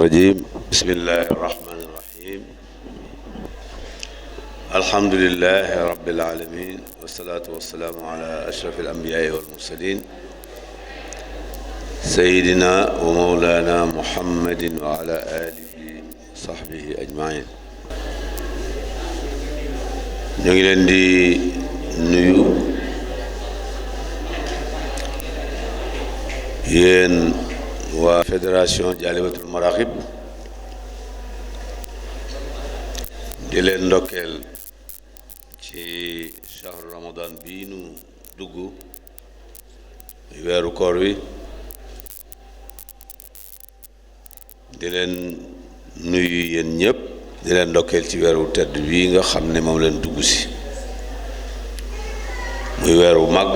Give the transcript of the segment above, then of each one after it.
الرجيم بسم الله الرحمن الرحيم الحمد لله رب العالمين والصلاة والسلام على أشرف الأنبياء والمرسلين سيدنا ومولانا محمد وعلى آله وصحبه أجمعين ñu ngi leen di nuyu yéen waa fédération Jaalibatul Maraaxib di leen ndokkeel ci shahru ramadan bii nu dugg weeru koor wi di leen nuyu yéen ñëpp di leen ndokkeel ci weeru tedd bii nga xam ne moom leen dugg si muy weeru màgg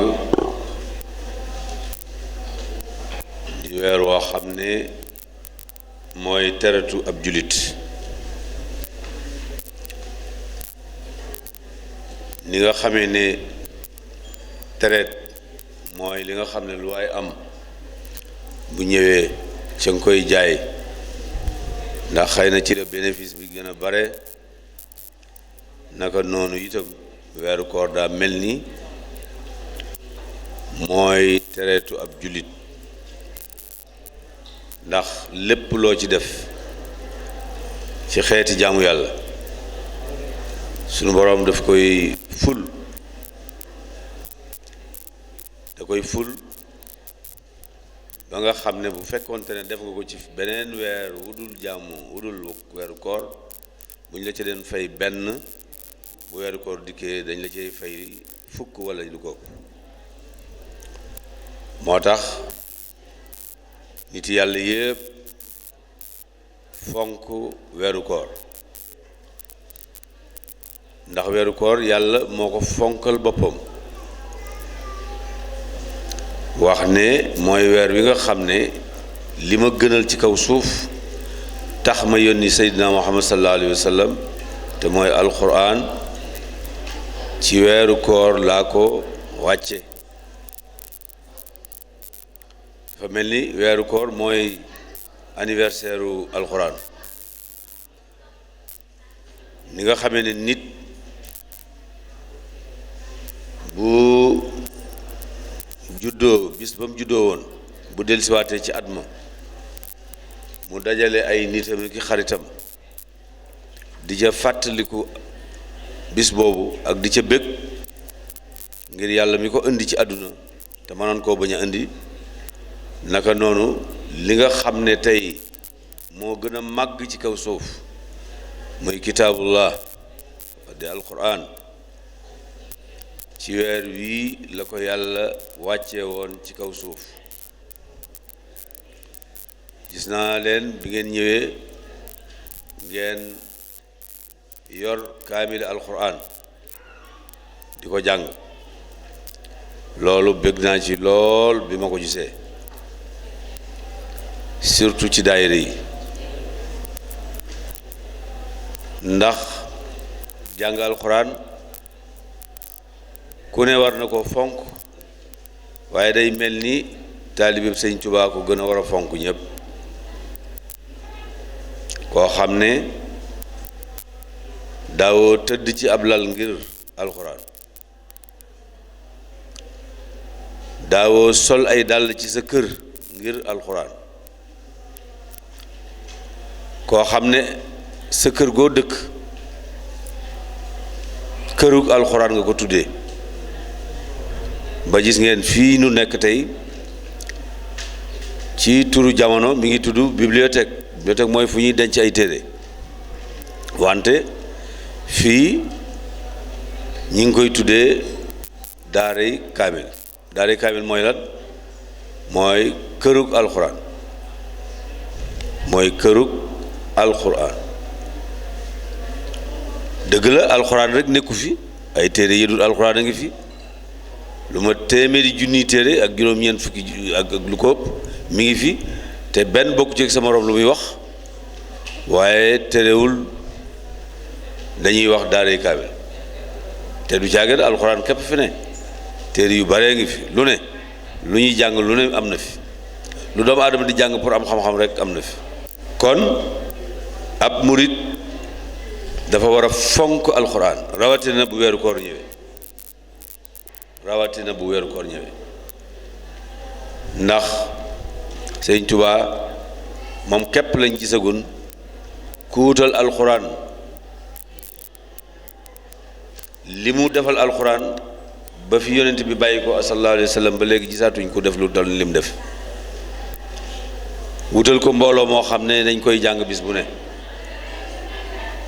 di weer woo xam ne mooy teratu ab julit ni nga xamee ne teret mooy li nga xam ne lu waay am bu ñëwee ca nga koy jaay ndax xëy na ci la bénéfice bi gën a bare naka noonu itam weeru koor daa mel ni mooy teretu ab jullit ndax lépp loo ci def ci xeeti jaamu yàlla sunu boroom daf koy ful da koy ful ba nga xam ne bu fekkoonte ne def nga ko ci beneen weer wudul jaamu wudul weeru koor bu ñu la ci den fay benn bu weeru koor dikkee dañ la cay fay fukk wala lu ko moo tax nit yàlla yépp fonk weeru koor ndax weeru koor yàlla moo ko fonkal boppam wax ne mooy weer wi nga xam ne li ma gënal ci kaw suuf tax ma yónni Seydina Muhammad sallallahu alayhi wa sallam te mooy alquran ci weeru koor laa ko wàcce dafa mel ni weeru koor mooy anniversaire u alquran ni nga xamee ne nit bu juddoo bis ba mu juddoo woon bu dellusiwaatee ci at ma mu dajale ay nitam ki xaritam di ca fàttaliku bis boobu ak di ca bëgg ngir yàlla mi ko indi ci àdduna te mënoon koo bañ a indi naka noonu li nga xam ne tey moo gën a màgg ci kaw suuf muy kitaabullah di alquran ci weer wii la ko yàlla wàcce woon ci kaw suuf gis naa leen bi ngeen ñëwee ngeen yor kaamil alquran di ko jàng loolu bëgg naa ci lool bi ma ko gisee surtout ci daayira yi ndax jàng alquran ku ne war na ko fonk waaye day mel ni taalibe Sëñ Tuubaa ko gën a war a fonk ñëpp koo xam ne daawoo tëdd ci ab lal ngir alxuraan daawoo sol ay dàll ci sa kër ngir alxuraan koo xam ne sa kër goo dëkk kërug alxuraan nga ko tuddee ba gis ngeen fii nu nekk tey ci turu jamono mi ngi tudd bibliothèque mooy fu ñuy denc ay téere wante fii ñi ngi koy tuddee daaray kaamil mooy lan mooy kërug alxuraan dëgg la alxuraan rek nekku fi ay téere yi dul alxuraan a ngi fi lu ma téeméeri junniy téere ak juróom-ñeent fukki ak lu ko ëpp mi ngi fi te benn bokku ci sama morom lu muy wax waaye terewul dañuy wax daaray kaamil te du caagin alxuraan képp fi ne téere yu baree ngi fi lu ne lu ñuy jàng lu ne am na fi lu doomu aadama di jàng pour am xam-xam rek am na fi kon ab murit dafa war a fonk alxuraan rawatina bu weeru koor ñëwee ndax Sëñ Tuubaa moom képp lañ gisagun ku wutal alxuraan li mu defal alxuraan ba fi yonent bi bàyyi ko sallallahu alayhi wa sallam ba léegi gisaatuñ ko def lu dal lim def wutal ko mbooloo moo xam ne dañ koy jàng bis bu ne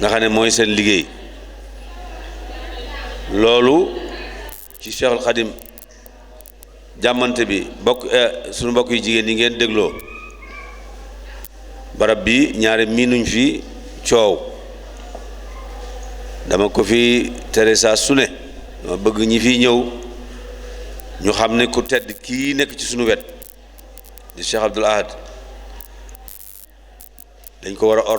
nga xam ne mooy seen liggéey loolu ci Cheikhul Khadim jàmmante bi sunu mbokk yu jigéen yi ngeen dégloo barab bi ñaari miinuñ fi coow dama ko fi tere saa su ne dama bëgg ñi fi ñëw ñu xam ne ku tedd kii nekk ci sunu wet di Cheikh Abdoul Ahad dañ ko war a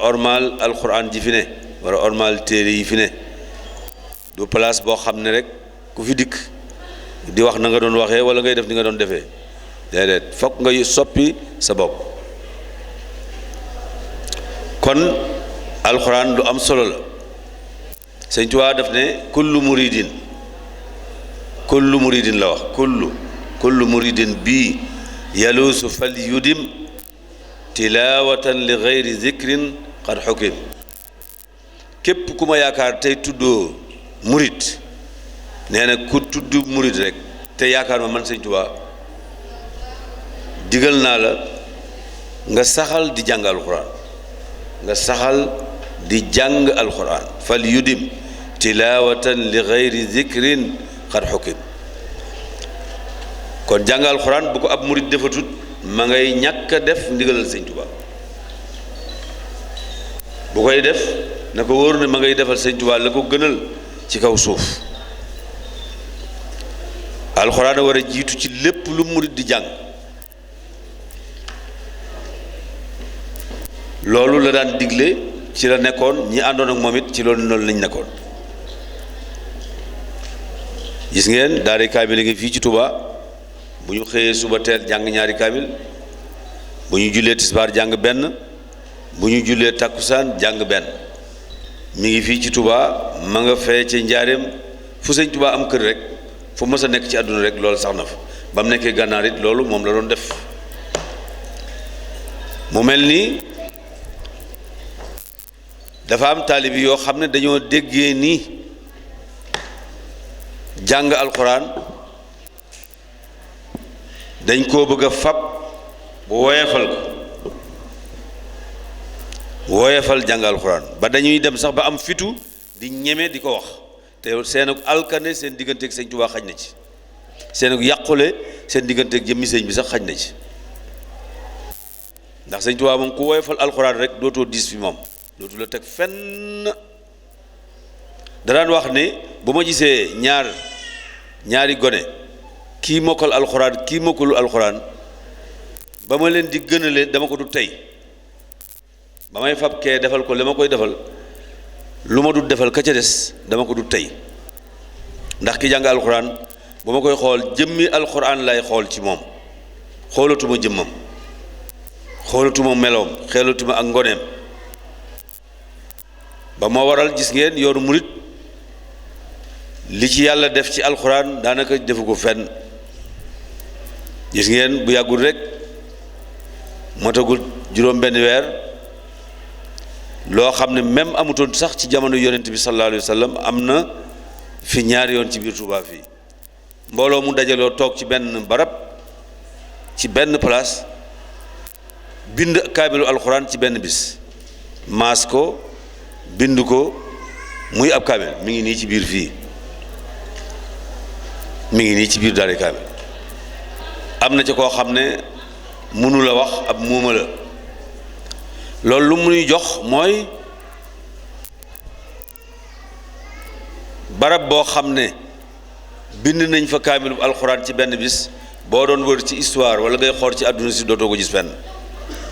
ormaal alxuraan ji fi ne war a ormaal téere yi fi ne du place boo xam ne rek ku fi dikk di wax na nga doon waxee wala ngay def ni nga doon defee déedéet fokk nga soppi sa bopp kon alxuraan lu am solo la Sëñ Tuubaa daf ne kullu muridin la wax kullu muridin bii yaluusu fal yudim tilaawatan li gayri zikrin qad xukim képp ku ma yaakaar tey tuddoo murid nee na ku tudd murid rek te yaakaar ma man Sëñ Tuubaa digal naa la nga saxal di jàng alxuraan fal yudim tilaawatan li gayri zikrin qad xukim kon jàng alxuraan bu ko ab murid defatut ma ngay ñàkk a def ndigalal Sëñ Tuubaa bu koy def na ko wóor ne ma ngay defal Sëñ Tuubaa la ko gënal ci kaw suuf alxuraan a war a jiitu ci lépp lu murid di jàng loolu la daan digle ci la nekkoon ñi àndoon ak moom it ci loolu noonu lañ nekkoon gis ngeen daara kaamil ngi fii ci Touba bu ñu xëyee suba teel jàng ñaari kaamil bu ñu jullee tisbaar jàng benn bu ñu jullee takkusaan jàng benn mi ngi fii ci Touba ma nga fee ci njaareem fu Sëñ Touba am kër rek fu mës a nekk ci àdduna rek loolu sax na fa ba mu nekkee gànnaar it loolu moom la doon def mu mel ni dafa am taalibi yoo xam ne dañoo déggee ni jàng alxuraan dañ koo bëgg a fab woyefal jàng alxuraan ba dañuy dem sax ba am fitu di ñeme di ko wax te seen alkane seen digganteeg Sëñ Tuubaa xaj na ci seen yàqule seen digganteeg jëmmi sëñ bi sax xaj na ci ndax Sëñ Tuubaa moom ku woyefal alxuraan rek dootoo diis fi moom dootu la teg fenn danaan wax ne bu ma gisee ñaari gone kii mokkal alxuraan kii mokkalul alxuraan ba ma leen di gënale dama ko du tey ba may fab kee defal ko li ma koy defal lu ma du defal ka ca des dama ko du tey ndax ki jàng alxuraan bu ma koy xool jëmmi alxuraan lay xool ci moom xoolatuma jëmmam xoolatuma meloom xeelatuma ak ngoneem ba moo waral gis ngeen yoonu murit li ci yàlla def ci alxuraan daanaka defu ko fenn gis ngeen bu yàggul rek motagul juróom benn weer loo xam ne même amutoon sax ci jamono yonent bi sallallahu alayhi wa sallam am na fi ñaari yoon ci biir Touba fii mbooloo mu dajaloo toog ci benn barab ci benn place bind kaamilu alxuraan ci benn bis maas ko bind ko muy ab kaamil mi ngi nii ci biir fii mi ngi nii ci biir daari kaamil am na ci koo xam ne mënu la wax ab muuma la loolu lu muy jox mooy barab boo xam ne bind nañ fa kaamilu alxuraan ci benn bis boo doon wër ci histoire wala ngay xool ci àdduna si dootoo ko gis fenn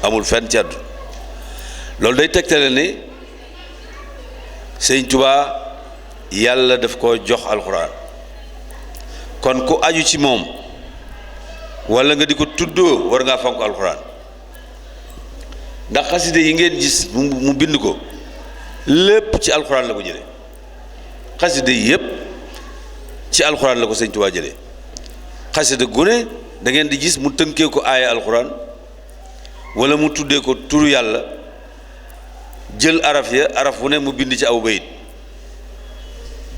amul fenn ci àdduna loolu day tegtale ni Sëñ Tuubaa yàlla daf ko jox alxuraan kon ku aju ci moom wala nga di ko tuddoo war ngaa fonk alxuraan ndax xaside yi ngeen gis mu bind ko lépp ci alxuraan la ko jëlee xaside yi yépp ci alxuraan la ko sëñ Tuubaa jëlee xaside gu ne da ngeen di gis mu tënkee ko aaya alxuraan wala mu tuddee ko turu yàlla jël araf ya araf wu ne mu bind ci aw bayit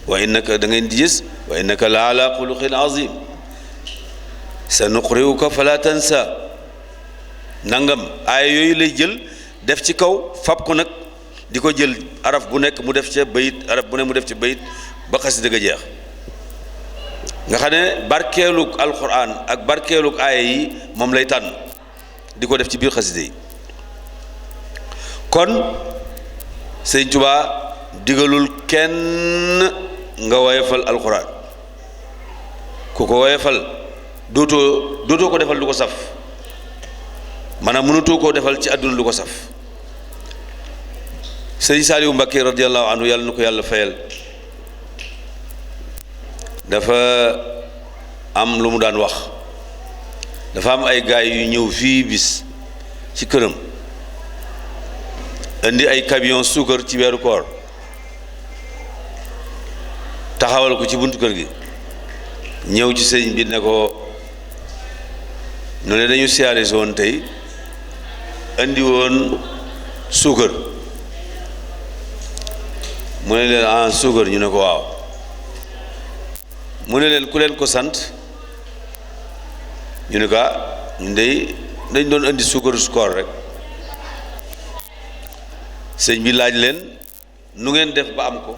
wa innaka da ngeen di gis wa innaka la ala xuluqin azim sa nuqri'uka fala tansa nangam aaya yooyu lay jël def ci kaw fab ko nag di ko jël araf bu nekk mu def ca bayit araf bu ne mu def ci bayit ba xasida ga jeex nga xam ne barkeeluk alquran ak barkeeluk aaya yi moom lay tànn di ko def ci biir xasida yi kon sëñ Tuubaa digalul kenn nga woyefal alquran ku ko woyefal dootoo ko defal lu ko saf maanaam mënatoo koo defal ci àdduna lu ko saf sëñ Saaliwu Mbàkke radiyallahu anhu yàlla na ko yàlla fayal dafa am lu mu daan wax dafa am ay gaay yu ñëw fii bis ci këram indi ay camion suukar ci weeru koor taxawal ko ci buntu kër gi ñëw ci sëñ bi ne ko ñu ne dañu siyaare si woon tey indi woon suukar mu ne leen ah suukar ñu ne ko waaw mu ne leen ku leen ko sant ñu ne ko ah ñun dañ doon indi suukaru koor rek sëñ bi laaj leen nu ngeen def ba am ko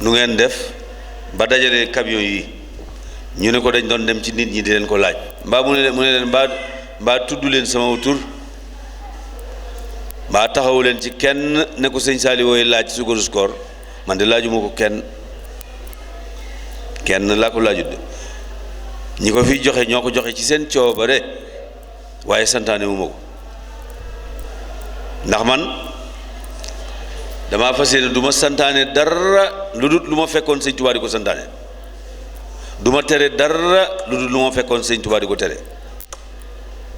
nu ngeen def ba dajale camion yi ñu ne ko dañ doon dem ci nit ñi di leen ko laaj mbaa mu ne leen mbaa tudd leen sama tur mbaa taxawu leen ci kenn ne ko sëñ Saali wooy laaj suukaru koor man de laajuma ko kenn laa ko laajut de ñi ko fi joxe ñoo ko joxe ci seen coobare waaye santaane wu ma ko ndax man dama fas yéene du ma santaane dara lu dul lu ma fekkoon sëñ Tuubaa di ko santaane du ma tere dara lu dul lu ma fekkoon sëñ Tuubaa di ko tere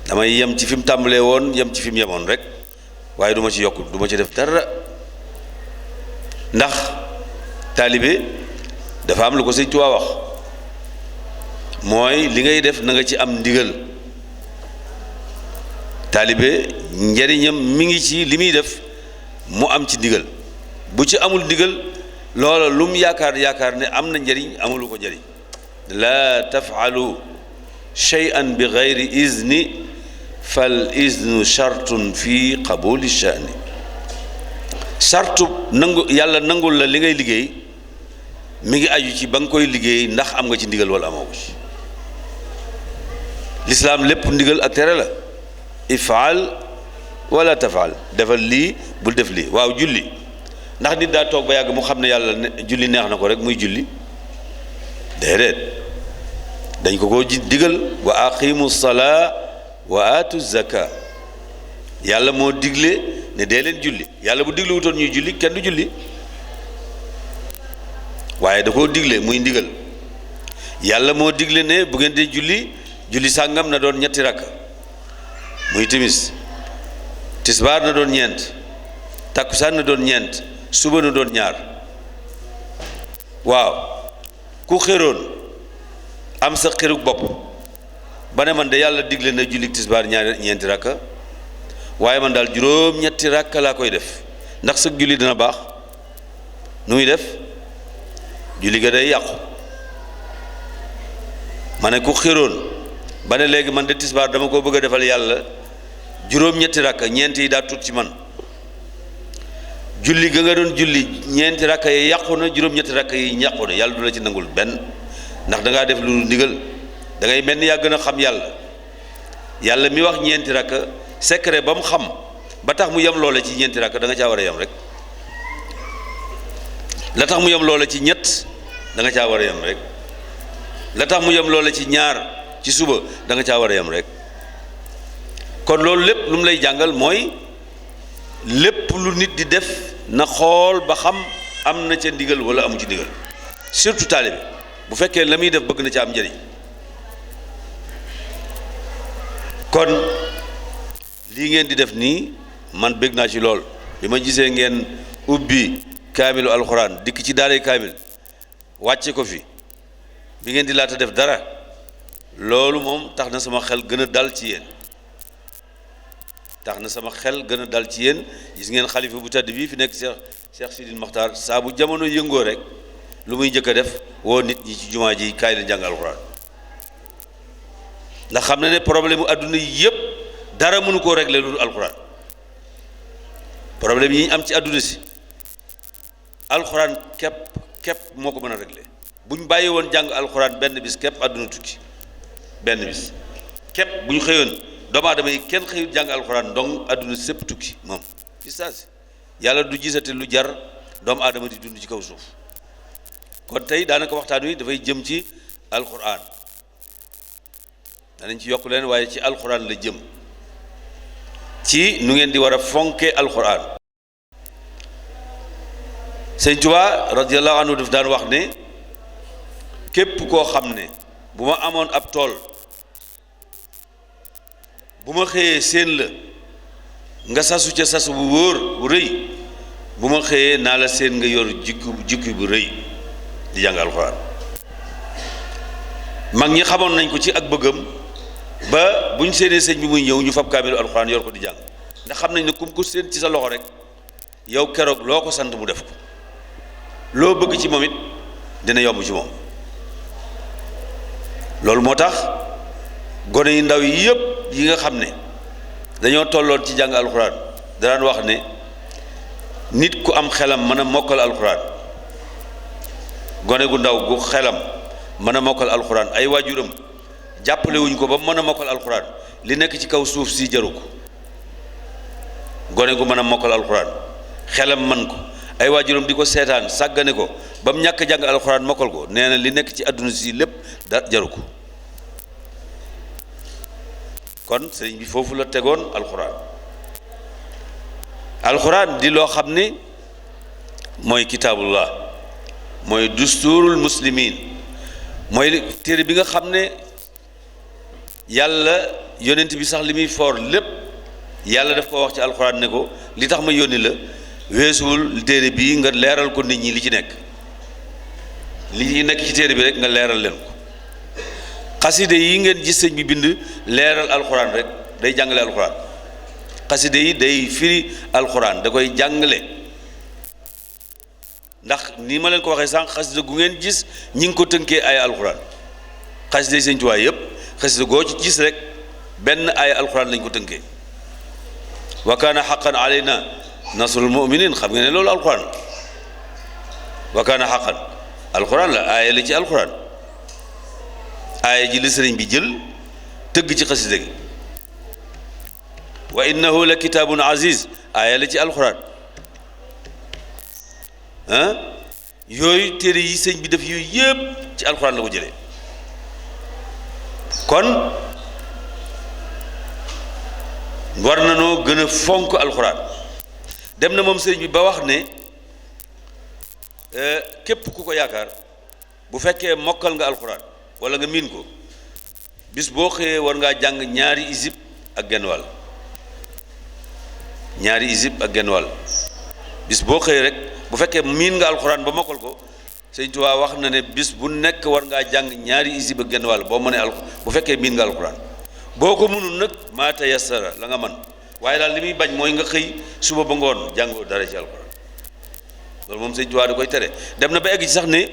damay yem ci fi mu tàmbalee woon yem ci fi mu yemoon rek waaye du ma ci yokk du ma ci def dara ndax taalibe dafa am lu ko sëñ Tuubaa wax mooy li ngay def na nga ci am ndigal taalibe njariñam mi ngi ci li muy def mu am ci ndigal bu ci amul ndigal loola lum yaakaar ne am na njariñ amulu ko njariñ laa tafaalu shay'an bi gayri izni fal iznu shartun fi qabuli sha'ni sartu nangu yàlla nangul la li ngay liggéey mi ngi aju ci ba nga koy liggéey ndax am nga ci ndigal wala amoo ko ci lislaam lépp ndigal ak tere la ifaal wala tafaal defal lii bul def lii waaw julli ndax nit daa toog ba yàgg mu xam ne yàlla ne julli neex na ko rek muy julli déedéet dañ ko digal wa aqimu salaa wa aatu zaka yàlla moo digle ne dee leen julli yàlla bu digle wutoon ñuy julli kenn du julli waaye da koo digle muy ndigal yàlla moo digle ne bu ngeen dee julli sàngam na doon ñetti rakk muy timis tisbaar na doon ñeent takkusaan na doon ñeent suba na doon ñaar waaw ku xéroon am sa xérug bopp ba ne man de yàlla digle na julli tisbaar ñeenti rakka waaye man daal juróom-ñetti rakka laa koy def ndax sa julli dina baax nu muy def julli ga day yàqu ma ne ku xéroon ba ne léegi man de tisbaar dama ko bëgg a defal yàlla juróom-ñetti rakka ñeenti yi daa tut ci man julli ga nga doon julli ñeenti rakka yi yàqu na juróom-ñetti rakka yi yàqu na yàlla du la ci nangul benn ndax da ngaa def lu ndigal da ngay mel ni yaa gën a xam yàlla mi wax ñeenti rakka secret ba mu xam ba tax mu yem loola ci ñeenti rakka da nga caa war a yem rek la tax mu yem loola ci ñett da nga caa war a yem rek la tax mu yem loola ci ñaar ci suba da nga caa war a yem rek kon loolu lépp lu mu lay jàngal mooy lépp lu nit di def na xool ba xam am na ca ndigal wala amu ci ndigal surtout taalibe bu fekkee la muy def bëgg na ca am njëriñ kon lii ngeen di def nii man bég naa ci lool bi ma gisee ngeen ubbi kaamilu alxuraan dikk ci daaray kaamil wàcce ko fi bi ngeen di laata def dara loolu moom tax na sama xel gën a dal ci yéen gis ngeen xalifa bu tedd bii fi nekk Cheikh Sidil Maxtaar saa bu jamono yëngoo rek lu muy njëkk a def woo nit ñi ci jumaa ji kaay leen jàng alxuraan ndax xam na ne problème mu àdduna yi yëpp dara mënu koo régler lu alxuraan problème yi ñu am ci àdduna si alxuraan képp moo ko mën a régler bu ñu bàyyi woon jàng alxuraan benn bis képp àdduna tukki benn bis képp bu ñu xëyoon doomu aadama yi kenn xëyul jàng alxuraan donc àdduna sépp tukki moom ci saa si yàlla du gisate lu jar doomu aadama di dund ci kaw suuf kon tey daanaka waxtaan wi dafay jëm ci alxuraan danañ ci yokk leen waaye ci alxuraan la jëm ci nu ngeen di war a fonke alxuraan sëñ Tuubaa radiyallahu anhu daf daan wax ne képp koo xam ne bu ma amoon ab tool bu ma xëyee séen la nga sasu ca sasu bu wóor bu rëy bu ma xëyee naa la séen nga yor jikki bu rëy di jàng alxuraan mag ñi xamoon nañ ko ci ak bëggam ba buñ séenee sëñ bi muy ñëw ñu fab kaamilu alxuraan yor ko di jàng ndax xam nañ ne kum ko séen ci sa loxo rek yow keroog loo ko sant mu def ko loo bëgg ci moom it dina yomb ci moom loolu moo tax gone yi ndaw yi yëpp yi nga xam ne dañoo tolloon ci jàng alxuraan daan wax ne nit ku am xelam mën a mokkal alxuraan gone gu ndaw gu xelam mën a mokkal alxuraan ay waajuram jàppale wuñ ko ba mën a mokkal alxuraan li nekk ci kaw suuf si jaru ko gone gu mën a mokkal alxuraan xelam man ko ay waajuram di ko seetaan sàggane ko ba mu ñàkk jàng alxuraan mokkal ko nee na li nekk ci àdduna si lépp da jaru ko kon sëriñ bi foofu la tegoon alxuraan di loo xam ne mooy kitaabullah mooy dusturul muslimin mooy téere bi nga xam ne yàlla yonent bi sax li muy foor lépp yàlla daf ko wax ci alxuraan ne ko li tax ma yónni la weesuwul téere bii nga leeral ko nit ñi li ci nekk ci téere bi rek nga leeral leen ko xaside yi ngeen gis sëñ bi bind leeral alxuraan rek day jàngale alxuraan xaside yi day firi alxuraan da koy jàngale ndax ni ma leen ko waxee sànq xaside gu ngeen gis ñi ngi ko tënkee ay alxuraan xaside yi sëñ Tuubaa yëpp xaside goo ci gis rek benn ay alxuraan lañ ko tënkee wa kaana xaqan alayna nasrul muminin xam nga ne loolu alxuraan la wa kaana xaqan alxuraan la aaya la ci alxuraan aaya ji la sëriñ bi jël tëgg ci xasida gi wa innahu la kitaabun aziz aaya la ci alxuraan yooyu téere yi sëñ bi def yooyu yëpp ci alxuraan la ko jëlee kon war na noo gën a fonk alxuraan dem na moom sëriñ bi ba wax ne képp ku ko yaakaar bu fekkee mokkal nga alxuraan wala nga miin ko bis boo xëyee war ngaa jàng ñaari isib ak genn wàll bis boo xëyee rek bu fekkee miin nga alxuraan ba mokkal ko sëñ Tuubaa wax na ne bis bu nekk war ngaa jàng ñaari isib ak genn wàll boo mënee bu fekkee miin nga alxuraan boo ko mënul nag maa tayassara la nga man waaye daal li muy bañ mooy nga xëy suba ba ngoon jàngoo dara ci alxuraan loolu moom sëñ Tuubaa da koy tere dem na ba egg ci sax ne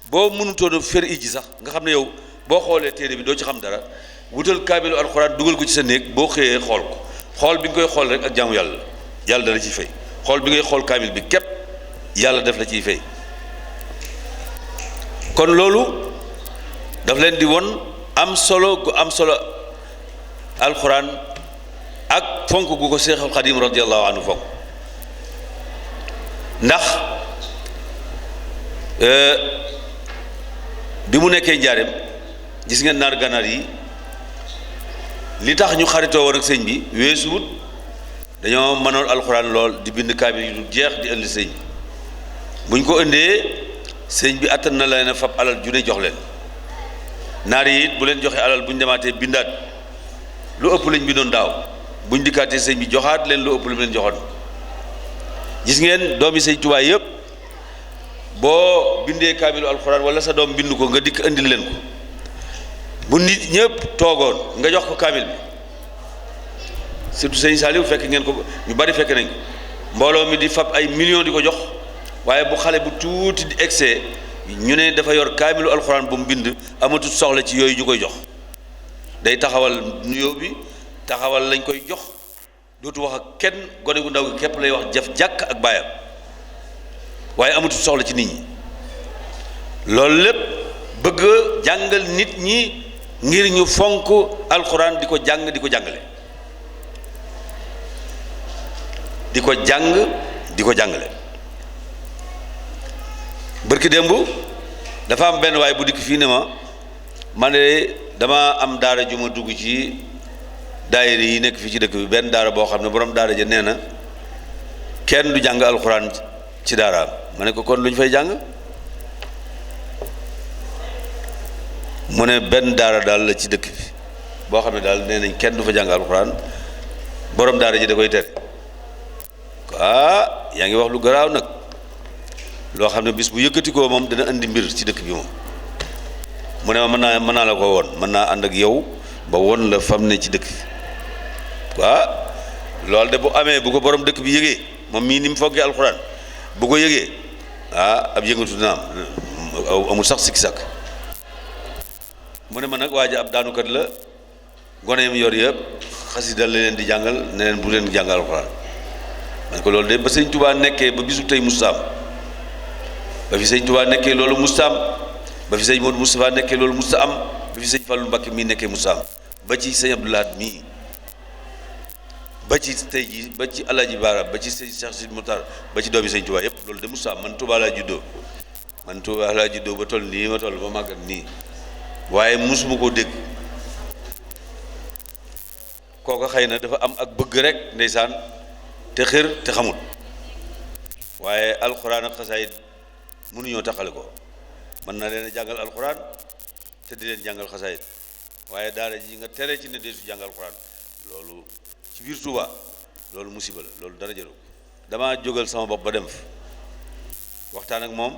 boo mënutoon a fer iji sax nga xam ne yow boo xoolee téere bi doo ci xam dara wutal kaamilu alxuraan dugal ko ci sa néeg boo xëyee xool ko xool bi nga koy xool rek ak jaamu yàlla yàlla dala ciy fay xool bi ngay xool kaamil bi képp yàlla def la ciy fay kon loolu daf leen di won am solo gu am solo alxuraan ak fonk gu ko Seexul Xadiim radiyallahu anhu fonk ndax bi mu nekkee njaareem gis ngeen naar gànnaar yi li tax ñu xaritoo woon ak sëñ bi weesuwut dañoo mënoon alxuraan lool di bind kaamil yu du jeex di indi sëñ buñ ko indee sëñ bi attan na leen a fab alal ju ne jox leen naar yi it bu leen joxe alal bu ñu demaatee bindaat lu ëpp lañ bindoon daaw buñ dikkaatee sëñ bi joxaat leen lu ëpp lu leen joxoon. gis ngeen doomi sëñ Tuubaa yëpp boo bindee kaamilu alxuraan wala sa doom bind ko nga dikk indil leen ko bu nit ñëpp toogoon nga jox ko kaamil bi surtout sëñ Saliou fekk ngeen ko ñu bari fekk nañ ko mbooloo mi di fab ay millions di ko jox waaye bu xale bu tuuti di excès ñu ne dafa yor kaamilu alxuraan bu mu bind amatul soxla ci yooyu ñu koy jox day taxawal nuyoo bi taxawal lañ koy jox dootu wax ak kenn gone gu ndaw gi képp lay wax jëf jàkk ak baayam waaye amatul soxla ci nit ñi loolu lépp bëgg jàngal nit ñi ngir ñu fonk alxuraan di ko jàng di ko jàngale di ko jàng di ko jàngale bërki démb dafa am benn waay bu dikk fii ne ma ne dama am daara ju ma dugg ci daayira yi nekk fii ci dëkk bi benn daara boo xam ne borom daara ja nee na kenn du jàng alxuraan ci daaraam ma ne ko kon lu ñu fay jàng mu ne benn daara daal la ci dëkk bi boo xam ne daal nee nañ kenn du fa jàng alxuraan borom daara ji da koy tere yaa ngi wax lu garaaw nag loo xam ne bis bu yëkkatikoo moom dana indi mbir ci dëkk bi moom mu ne ma mën naa la ko woon mën naa ànd ak yow ba won la fam ne ci dëkk bi loolu de bu amee bu ko borom dëkk bi yëgee moom mii ni mu foggee alxuraan bu ko yëgee ab yëngatu dina am amul sax sikki sàkk mu ne ma nag waa ji ab daanukat la gone yam yor yëpp xasida la leen di jàngal ne leen bu leen jàngal alxuraan man ko loolu de ba sëñ Tuubaa nekkee ba bisu tey mustaam ba fi sëñ Tuubaa nekkee loolu mustaam ba fi sëñ Modou Moustapha nekkee loolu musta am ba fi sëñ Fallou Mbacké mii nekkee mustaam ba ci sëñ Abdou Lahad mii ba ci tey ji ba ci Alaaji Baara ba ci sëñ Cheikh Sidi Moutar ba ci doomi sëñ Tuubaa yëpp loolu de musta am man Tuubaa laa juddoo ba toll nii ma toll ba màggat nii waaye musuma koo dégg kooka xëy na dafa am ak bëgg rek ndeysaan te xër te xamul waaye alxuraan ak xasaayid mënuñoo taxale ko mën na leen a jàngal alxuraan te di leen jàngal xasaayid waaye daara ji nga tere ci ne deesu jàngal alxuraan loolu ci biir Tuuba loolu musiba la loolu dara jëru damaa jógal sama bopp ba dem fa waxtaan ak moom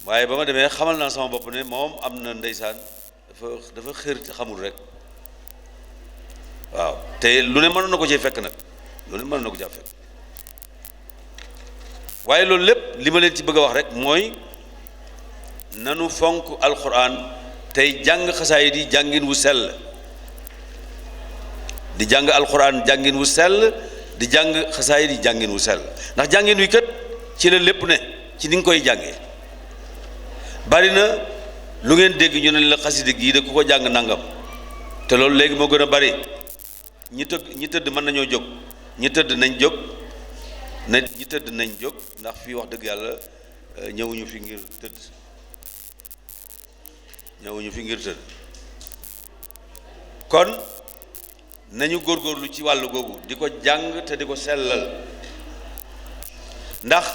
waaye ba ma demee xamal naa sama bopp ne moom am na ndeysaan dafa xër te xamul rek waaw te lu ne mënoon na ko cee fekk nag lu ne mënoon na ko cee fekk waaye loolu lépp li ma leen ci bëgg a wax rek mooy nanu fonk alxuraan tey jàng xasaayid yi jàngin wu sell di jàng alxuraan jàngin wu sell di jàng xasaayid yi jàngin wu sell ndax jàngin wi kat ci la lépp ne ci ni nga koy jàngee bari na lu ngeen dégg ñu ne la xasida gii de ku ko jàng nangam te loolu léegi moo gën a bari ñi tëdd mën nañoo jóg ñi tëdd nañ jóg ñi tëdd nañ jóg ndax fii wax dëgg yàlla ñëwuñu fi ngir tëdd kon nañu góorgóorlu ci wàllu googu di ko jàng te di ko sellal ndax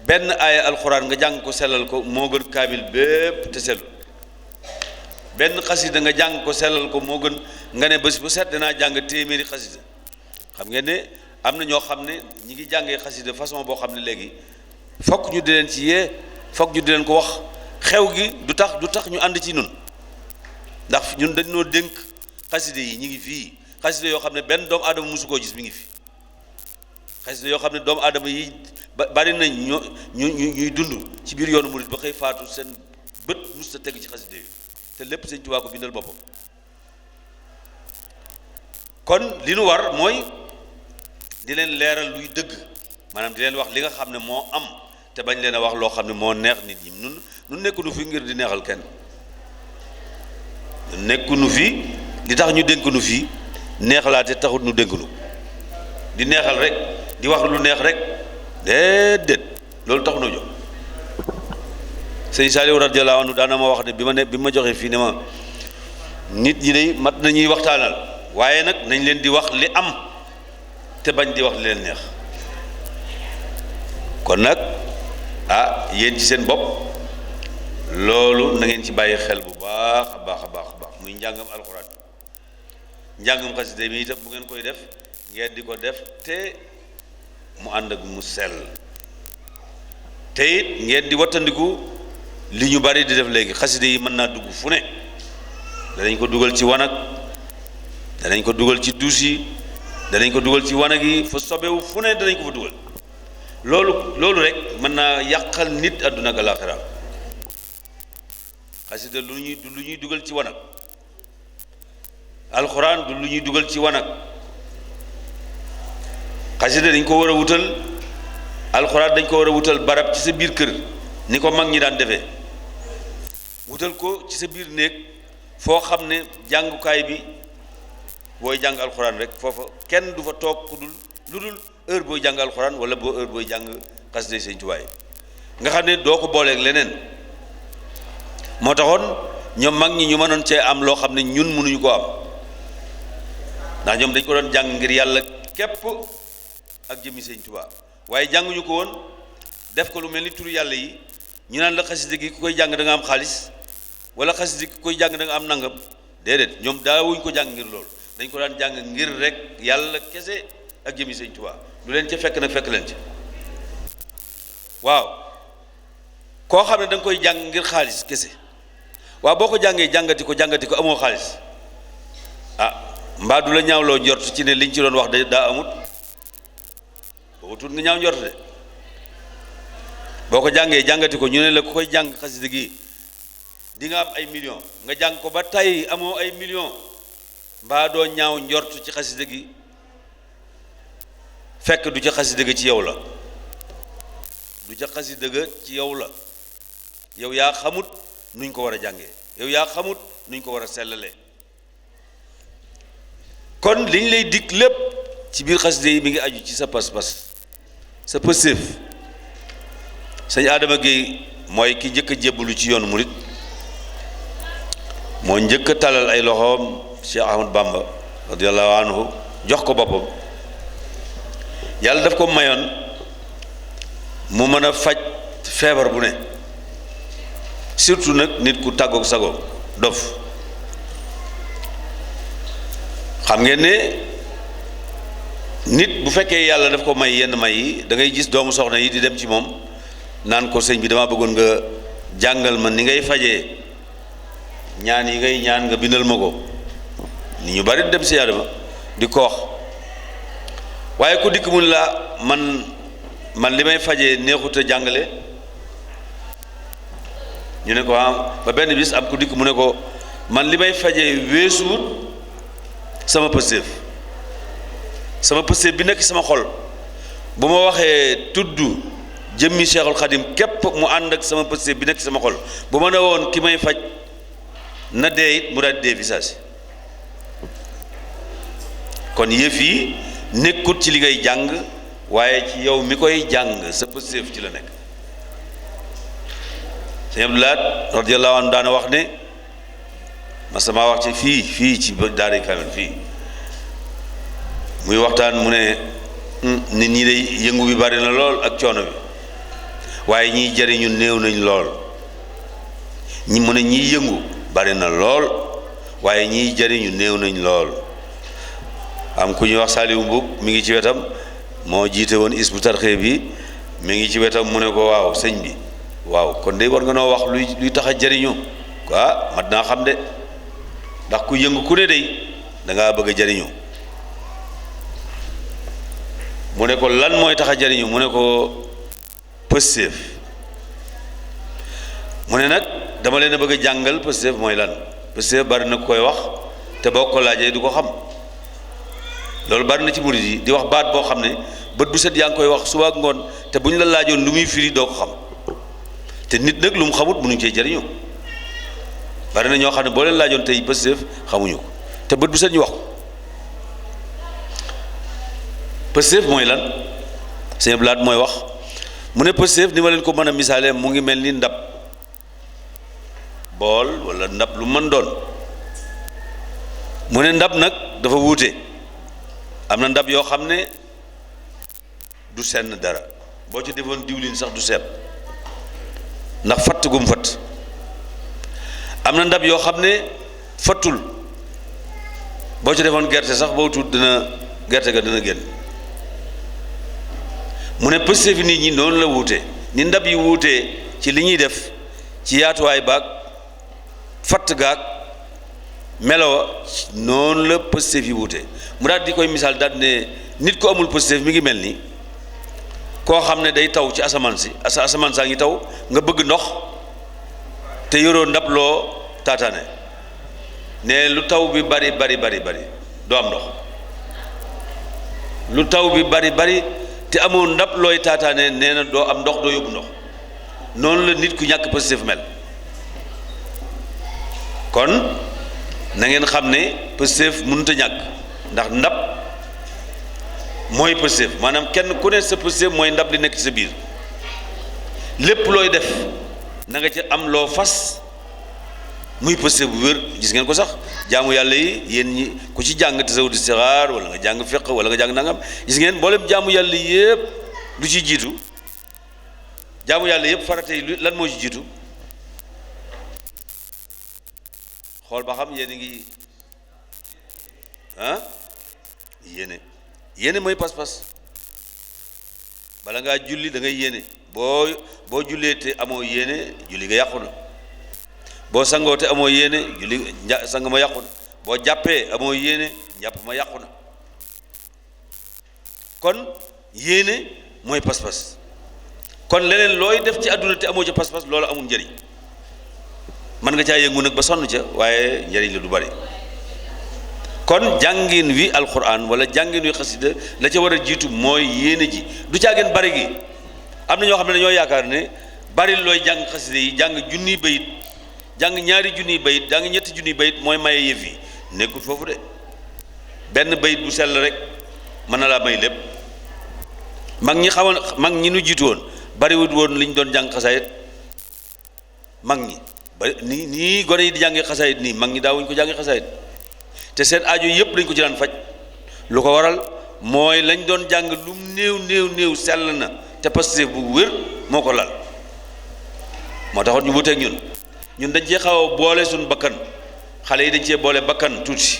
benn aaya alxuraan nga jàng ko sellal ko moo gën kaamil bépp te sellul benn xasida nga jàng ko sellal ko moo gën nga ne bés bu set danaa jàng téeméeri xasida xam ngeen ne am na ñoo xam ne ñi ngi jàngee xasida façon boo xam ne léegi fokk ñu di leen ci yee fokk ñu di leen ko wax xew gi du tax ñu ànd ci ñun ndax ñun dañoo dénk xasida yi ñi ngi fii xasida yoo xam ne benn doomu aadama mosu koo gis mi ngi fi xasida yoo xam ne doomu aadama yi bari nañ ñuy dund ci biir yoonu murit ba xëy faatu seen bët mus ta teg ci xasida yi te lépp Sëñ Tuubaa ko bindal boppam kon li nu war mooy di leen leeral luy dëgg maanaam di leen wax li nga xam ne moo am te bañ leen a wax loo xam ne moo neex nit ñi nun nekkunu fi ngir di neexal kenn nekkunu fi li tax ñu dénk nu fii neexalaate taxut nu dénk nu di neexal rek di wax lu neex rek déedéet loolu tax noo jóg sëñ Saliou radiyallahu anhu daana ma wax ne bi ma joxee fii ne ma nit ñi day mat nañuy waxtaanal waaye nag nañ leen di wax li am te bañ di wax li leen neex kon nag yéen ci seen bopp loolu na ngeen ci bàyyi xel bu baax a baax a baax a baax muy njàngam alxuraan njàngam xasida mi itam bu ngeen koy def ngeen di ko def te mu ànd ak mu sell te it ngeen di wattandiku li ñu bari di def léegi xasida yi mën naa dugg fu ne danañ ko dugal ci wanag danañ ko dugal ci duus yi danañ ko dugal ci wanag yi fa sobewu fu ne danañ ko fa dugal loolu rek mën naa yàqal nit àdduna ak alaaxira xasida du lu ñuy dugal ci wanag alxuraan du lu ñuy dugal ci wanag xasida dañ ko war a wutal alxuraan dañ ko war a wutal barab ci sa biir kër ni ko mag ñi daan defee wutal ko ci sa biir néeg foo xam ne jàngukaay bi booy jàng alxuraan rek foofa kenn du fa toog ku dul lu dul heure booy jàng alxuraan wala heure booy jàng xasida Sëñ Tuubaa nga xam ne doo ko booleeg leneen moo taxoon ñoom mag ñi ñu mënoon cee am loo xam ne ñun mënuñu ko am ndax ñoom dañ ko doon jàng ngir yàlla képp ak jëmmi Sëñ Tuubaa waaye jànguñu ko woon def ko lu mel ni turu yàlla yi ñu naan la xasida gi ku koy jàng da nga am xaalis wala xasida gi ku koy jàng da nga am nangam déedéet ñoom daawuñ ko jàng ngir loolu dañ ko daan jàng ngir rek yàlla kese ak jëmmi Sëñ Tuubaa lu leen ca fekk nag fekk leen ca waaw koo xam ne da nga koy jàng ngir xaalis kese waaw boo ko jàngee jàngati ko amoo xaalis ah mbaa du la ñaawloo njort ci ne liñ ci doon wax de daa amut boo tuut nga ñaaw njort de boo ko jàngee jàngati ko ñu ne la ku koy jàng xasida gi di nga am ay millions nga jàng ko ba tey amoo ay millions mbaa doo ñaaw njort ci xasida gi fekk du ca xasida ga ci yow la du ca xasida ga ci yow la yow yaa xamut nuñ ko war a jàngee yow yaa xamut nuñ ko war a sellalee kon liñ lay dig lépp ci biir xasida yi mi ngi aju ci sa pas-pas sa pëstéef sëñ Adama Gueye mooy ki njëkk a jébbalu ci yoonu murit moo njëkk a talal ay loxoom Cheikh Ahmad Bamba radiyallahu anhu jox ko boppam yàlla daf ko mayoon mu mën a faj feebar bu ne surtout nag nit ku tàggoog sagoom dof xam ngeen ne nit bu fekkee yàlla daf ko may yenn may yi da ngay gis doomu soxna yi di dem ci moom naan ko sëñ bi dama bëggoon nga jàngal ma ni ngay fajee ñaan yi ngay ñaan nga bindal ma ko ni ñu bari dem si Adama di ko wax waaye ku dikk mun la man li may fajee neexut a jàngale ñu ne ko ba benn bis am ku dikk mu ne ko man li may fajee weesuut sama pëstéef bi nekk sama xol bu ma waxee tudd jëmmi Cheikhul Khadim képp mu ànd ak sama pëstéef bi nekk sama xol bu ma ne woon ki may faj na dee it mu daal dee visage kon yëf yi nekkut ci li ngay jàng waaye ci yow mi koy jàng sa pëstéef ci la nekk sëñ Abdou Lahad radiyallahu anhu daana wax ne ma sama wax ci fii ci daara Kamil fii muy waxtaan mu ne nit ñi day yëngu bi bari na lool ak coono bi waaye ñiy jariñu néew nañ lool ñi mu ne ñiy yëngu bari na lool waaye ñiy jariñu néew nañ lool am ku ñuy wax Saliou Mbuub mi ngi ci wetam moo jiite woon Hizbut Tarqiyyah bi mi ngi ci wetam mu ne ko waaw sëñ bi waaw kon de war nga noo wax luy tax a jariñu quoi mat naa xam de ndax ku yëngu ku ne day da ngaa bëgg a jariñu mu ne ko lan mooy tax a jariñu mu ne ko pëstéef mu ne nag dama leen a bëgg a jàngal pëstéef mooy lan pëstéef bari na koy wax te boo ko laajee du ko xam loolu bari na ci murid yi di wax baat boo xam ne bët bu set yaa ngi koy wax suba ak ngoon te bu ñu la laajoon lu muy firi doo ko xam te nit nag lu mu xamut mënuñ cee jariñu bari na ñoo xam ne boo leen laajoon tey pëstéef xamuñu ko te bët bu set ñu wax ko pëstéef mooy lan sëñ Blaat mooy wax mu ne pëstéef ni ma leen ko mën a misaale mu ngi mel ni ndab bool walla ndab lu mën doon mu ne ndab nag dafa wuute am na ndab yoo xam ne du senn dara boo ci defoon diwlin sax du seeb ndax fatt gum fatt am na ndab yoo xam ne fattul boo ci defoon gerte sax boo tuut dina gerte ga dina génn mu ne pëste fi nit ñi noonu la wuute ni ndab yi wuutee ci li ñuy def ci yaatuwaay baag fatt gaag melowa noonu la pëste fi wuute mu daal di koy misaal daal ne nit ko amul pëste mi ngi mel ni koo xam ne day taw ci asamaan si asamaan saa ngi taw nga bëgg ndox te yoroo ndab loo taataane ne lu taw bi bari doo am ndox lu taw bi bari te amoo ndab looy taataane nee na doo am ndox doo yóbbu ndox noonu la nit ku ñàkk pëstéef mel kon na ngeen xam ne pëstéef mënut a ñàkk ndax ndab mooy pëstéef maanaam kenn ku ne sa pëstéef mooy ndab li nekk ci sa biir lépp looy def na nga ci am loo fas muy pëstéef bu wér gis ngeen ko sax jaamu yàlla yi yéen ñi ku ci jàng tasawudu sixaar wala nga jàng fiq wala nga jàng nangam gis ngeen mboolem jaamu yàlla yëpp lu ci jiitu jaamu yàlla yëpp farata yi lan moo ci jiitu xool ba xam yéen a ngi yéene mooy pas-pas bala ngaa julli da ngay yéene boo jullee te amoo yéene julli nga yàqu na boo sangoo te amoo yéene julli sang ma yàqu na boo jàppee amoo yéene njàpp ma yàqu na kon yéene mooy pas-pas kon leneen looy def ci àdduna te amoo ca pas-pas loolu amul njëriñ mën nga caa yëngu nag ba sonn ca waaye njëriñ la du bari kon jàngin wi alquran wala jàngin wi xasida la ca war a jiitu mooy yéene ji du caageen bari gi am na ñoo xam ne dañoo yaakaar ne bari looy jàng xasida yi jàng junniy bayit jàng ñaari junniy bayit jàng ñetti junniy bayit mooy maye yëf yi nekkul foofu de benn bayit bu sell rek mën na laa may lépp mag ñi nu jiitu woon bariwut woon li ñu doon jàng xasaayit mag ñi ba nii gone yi di jàngee xasaayit nii mag ñi daawuñ ko jàngee xasaayit te seen aajo yëpp dañ ko ci daan faj lu ko waral mooy lañ doon jàng lu néew sell na te pastéef bu wér moo ko lal moo taxoon ñu wuteeg ñun dañ cee xaw a boole suñu bakkan xale yi dañ cee boole bakkan tuuti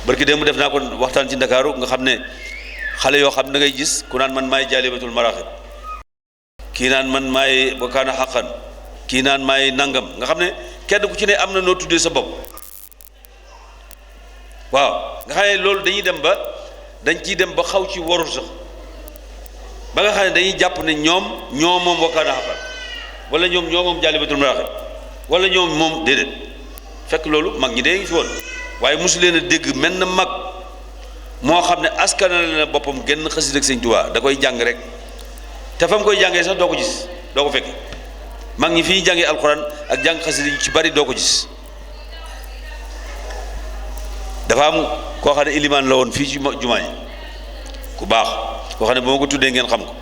barki démb def naa ko waxtaan ci Ndakaaru nga xam ne xale yoo xam ne da ngay gis ku naan man maay jaalibatul maraaxib kii naan man maay wakaana xaqan kii naan maay nangam nga xam ne kenn ku ci ne am na noo tuddee sa bopp waaw nga xam ne loolu dañ ciy dem ba xaw ci waru sax ba nga xam ne dañuy jàpp ne ñoom moom wakaana xaqan wala ñoom moom jaalibatul maraaxib wala ñoom moom déedéet fekk loolu mag ñi dee ngi fi woon waaye mosu leen a dégg mel na mag moo xam ne askanale na boppam genn xasida ak Sëñ Tuubaa da koy jàng rek te fa mu koy jàngee sax doo ko gis doo ko fekk mag ñi fi ñu jàngee alxuraan ak jàng xasida yu ci bari doo ko gis dafa am koo xam ne ilimaan la woon fii ci jumaa yi ku baax koo xam ne ba ma ko tuddee ngeen xam ko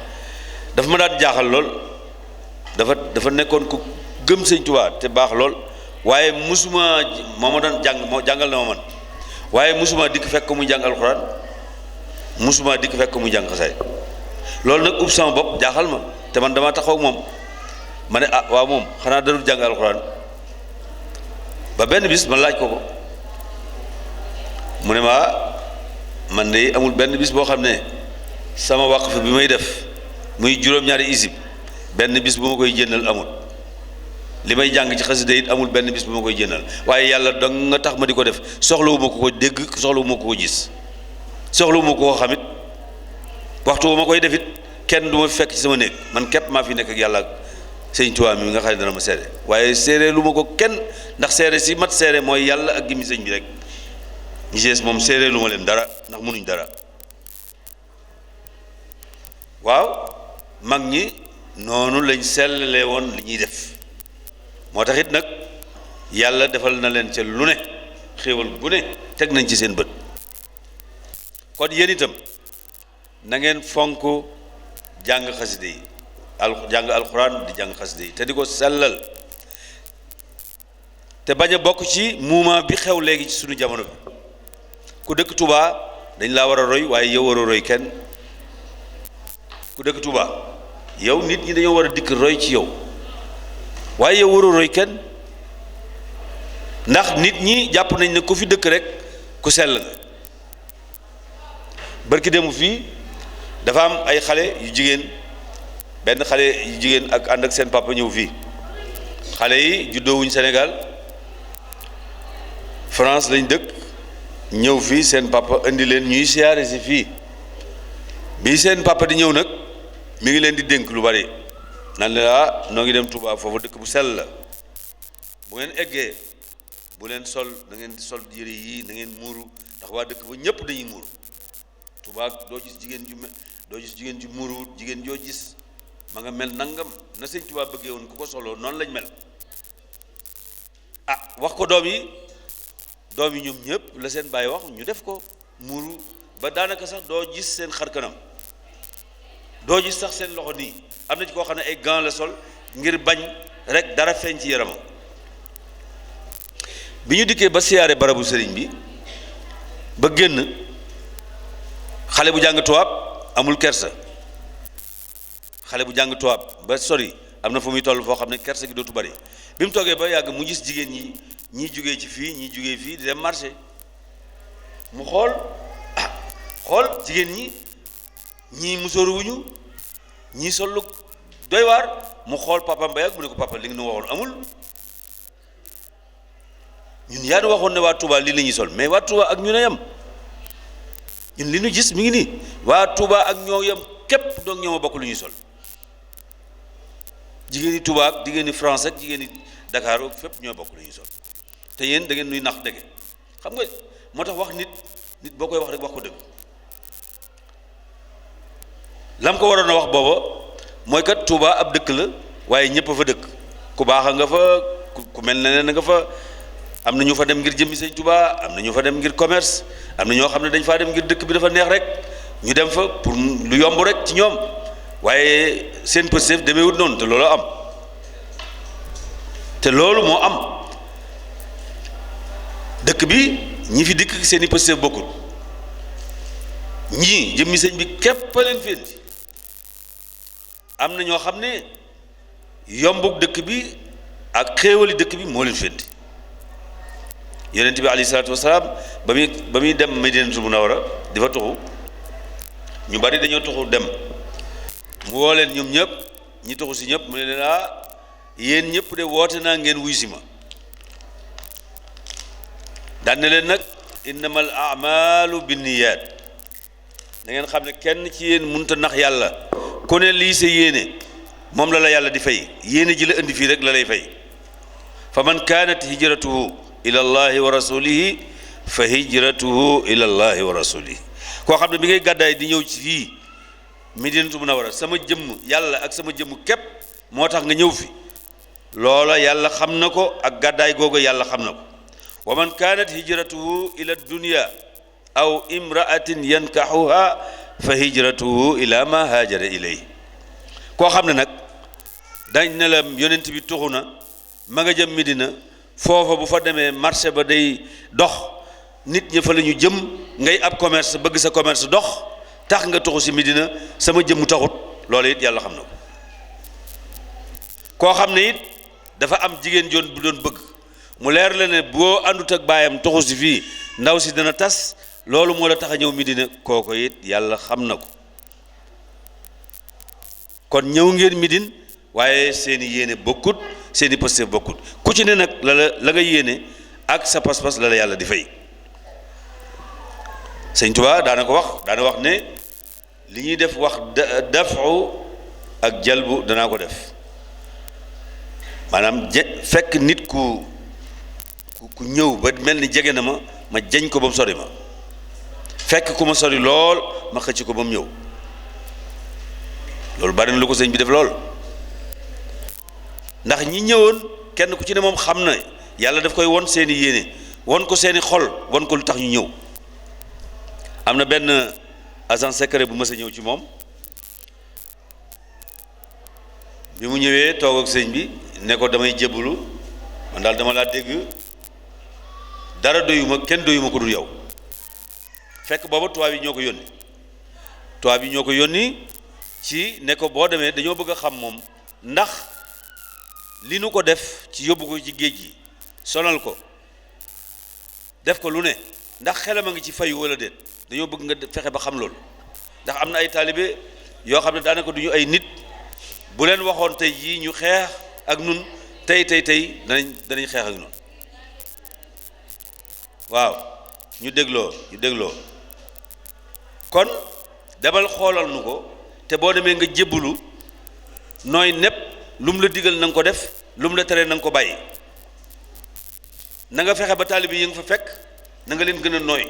dafa ma daan jaaxal lool dafa nekkoon ku gëm Sëñ Tuubaa te baax lool waaye musuma moo ma doon jàngal na ma man waaye musuma dikk fekk muy jàng alxuraan musuma dikk fekk muy jàng xasaay loolu nag ub sama bopp jaaxal ma te man dama taxaw ak moom ma ne ah waaw moom xanaa darul jàng alxuraan ba benn bis ma laaj ko mu ne ma man de amul benn bis boo xam ne sama waqf bi may def muy juróom-ñaari isib benn bis bu ma koy jëndal amul li may jàng ci xasida it amul benn bis bu ma koy jëndal waaye yàlla dong nga tax ma di ko def soxlawu ma ko dégg soxlawu ma ko gis soxlawu ma ko xamit waxtu bu ma koy defit kenn du ma fekk ci sama néeg man képp maa fi nekk ak yàlla ak Sëñ Tuubaa mi nga xam ne dana ma seede waaye séeree lu ma ko kenn ndax séere si mat séere mooy yàlla ak gimi sëñ bi rek ñi ci moom séeree lu ma leen dara ndax mënuñ dara waaw mag ñi noonu lañ sellalee woon li ñuy def moo tax it nag yàlla defal na leen ca lu ne xéewal bu ne teg nañ ci seen bët kon yéen itam na ngeen fonk jàng xaside yi jàng alxuraan di jàng xaside yi te di ko sellal te bañ a bokk ci mouvement bi xew léegi ci suñu jamono bi ku dëkk Touba dañ laa war a roy waaye yow war a roy kenn ku dëkk Touba yow nit ñi dañoo war a dikk roy ci yow waaye yow war a roy kenn ndax nit ñi jàpp nañ ne ku fi dëkk rek ku sell nga barki demu fii dafa am ay xale yu jigéen benn xale yu jigéen ak ànd ak seen papa ñëw fii xale yi juddoowuñ Sénégal France lañ dëkk ñëw fii seen papa indi leen ñuy siyaare si fii bi seen papa di ñëw nag mi ngi leen di dénk lu bari nan la noo ngi dem Touba foofu dëkk bu sell la bu ngeen eggee bu leen sol da ngeen di sol yére yii da ngeen muuru ndax waa dëkk ba ñëpp dañuy muuru Touba doo gis jigéen ju muuru jigéen joo gis ma nga mel nangam na sëñ Touba bëggee woon ku ko soloo noonu lañ mel wax ko doom yi ñoom ñëpp la seen bàyyi wax ñu def ko muuru ba daanaka sax doo gis seen xar kanam doo gis sax seen loxo nii am na ci koo xam ne ay gants la sol ngir bañ rek dara feeñ ci yaramam bi ñu dikkee ba siyaare barabu sëriñ bi ba génn xale bu jàng tubaab amul kersa xale bu jàng tubaab ba sori am na fu muy toll foo xam ne kersa gi dootu bari bi mu toogee ba yàgg mu gis jigéen ñi ñii jógee ci fii ñii jógee fii di dem marché mu xool jigéen ñi ñii musóoru wuñu ñii sollu doy waar mu xool papa Mbaye ak mu ne ko papa li nga nu waxoon amul ñun yaa nu waxoon ne waa Touba lii la ñuy sol mais waa Touba ak ñu ne yam ñun li ñu gis mi ngi nii waa Touba ak ñoo yam képp donc ñoo ma bokk lu ñuy sol jigéen ñi Touba ak jigéen ñi France ak jigéen ñi Dakar ak fépp ñoo bokk lu ñuy sol te yéen da ngeen nuy nax dëgg xam nga moo tax wax nit boo koy wax rek wax ko dëgg lam ko waroon a wax booba mooy kat Touba ab dëkk la waaye ñëpp a fa dëkk ku baax a nga fa ku mel ne nga fa am na ñu fa dem ngir jëmmi sëñ Touba am na ñu fa dem ngir commerce am na ñoo xam ne dañ faa dem ngir dëkk bi dafa neex rek ñu dem fa pour lu yomb rek ci ñoom waaye seen pëstef demeewut noonu te loolu moo am dëkk bi ñi fi dikk seeni pëstef bokkul ñii jëmmi sëñ bi képp a leen fi indi am na ñoo xam ne yombuk dëkk bi ak xéewali dëkk bi moo leen fi indi yonent bi alayhi salaatu wasalaam ba muy dem Madinatul Munawwara di fa tuxu ñu bari dañoo tuxu dem mu woo leen ñoom ñëpp ñi tuxu si ñëpp mu ne leen yéen ñëpp de woote naa ngeen wuy si ma daan ne leen nag innamal a'maalu binniyaat da ngeen xam ne kenn ci yéen mënut a nax yàlla ku ne lii sa yéene moom la yàlla di fay yéene ji la indi fii rek la lay fay fa man kaanat hijratuhu ila allahi wa rasulihi fa hijratuhu ila allahi wa rasulihi koo xam ne bi ngay gàddaay di ñëw ci fii Madinatu Munawwara sama jëmm yàlla ak sama jëmm képp moo tax nga ñëw fi loola yàlla xam na ko ak gàddaay googu yàlla xam na ko wa man kaanat hijratuhu ila dunya aw imraatin yankaxuha fa hijratuhu ila ma haajara ilay koo xam ne nag dañ ne la yonent bi tuxu na ma nga jëm Medina foofa bu fa demee marché ba day dox nit ñi fa la ñu jëm ngay ab commerce bëgg sa commerce dox tax nga tuxu si Medina sama jëmmu taxut loolu it yàlla xam na ko koo xam ne it dafa am jigéen joon bu doon bëgg mu leer la ne boo àndut ak baayam tuxu si fii ndaw si dana tas loolu moo la tax a ñëw Medina kooko it yàlla xam na ko kon ñëw ngeen Medine waaye seeni yéene bokkut seeni pëste bokkut ku ci ne nag la nga yéene ak sa pas-pas la yàlla di fay sëñ Tuubaa daana wax ne li ñuy def wax dafu ak jalbu danaa ko def maanaam fekk nit ku ñëw ba mel ni jege na ma jañ ko ba mu sori ma fekk ku ma sori lool ma xëcc ko ba mu ñëw loolu bari na lu ko sëñ bi def lool ndax ñi ñëwoon kenn ku ci ne moom xam na yàlla daf koy won seeni yéene won ko seeni xol won ko lu tax ñu ñëw am na benn agent secret bu mës a ñëw ci moom bi mu ñëwee toog ak sëñ bi ne ko damay jébbalu man daal dama laa dégg dara doyuma kenn doyuma ko dul yow fekk booba tubaab yi ñoo ko yónni ci ne ko boo demee dañoo bëgg a xam moom ndax li nu ko def ci yóbbu ko ci géej gi sonal ko def ko lu ne ndax xelam a ngi ci fayu wala déet dañoo bëgg nga fexe ba xam loolu ndax am na ay taalibe yoo xam ne daanaka du ñu ay nit bu leen waxoon tey jii ñu xeex ak nun tey danañ xeex ak nun waaw ñu dégloo kon demal xoolal nu ko te boo demee nga jébbalu nooy nepp lu mu la digal na nga ko def lu mu la tere na nga ko bàyyi na nga fexe ba taalibe yi nga fa fekk na nga leen gën a nooy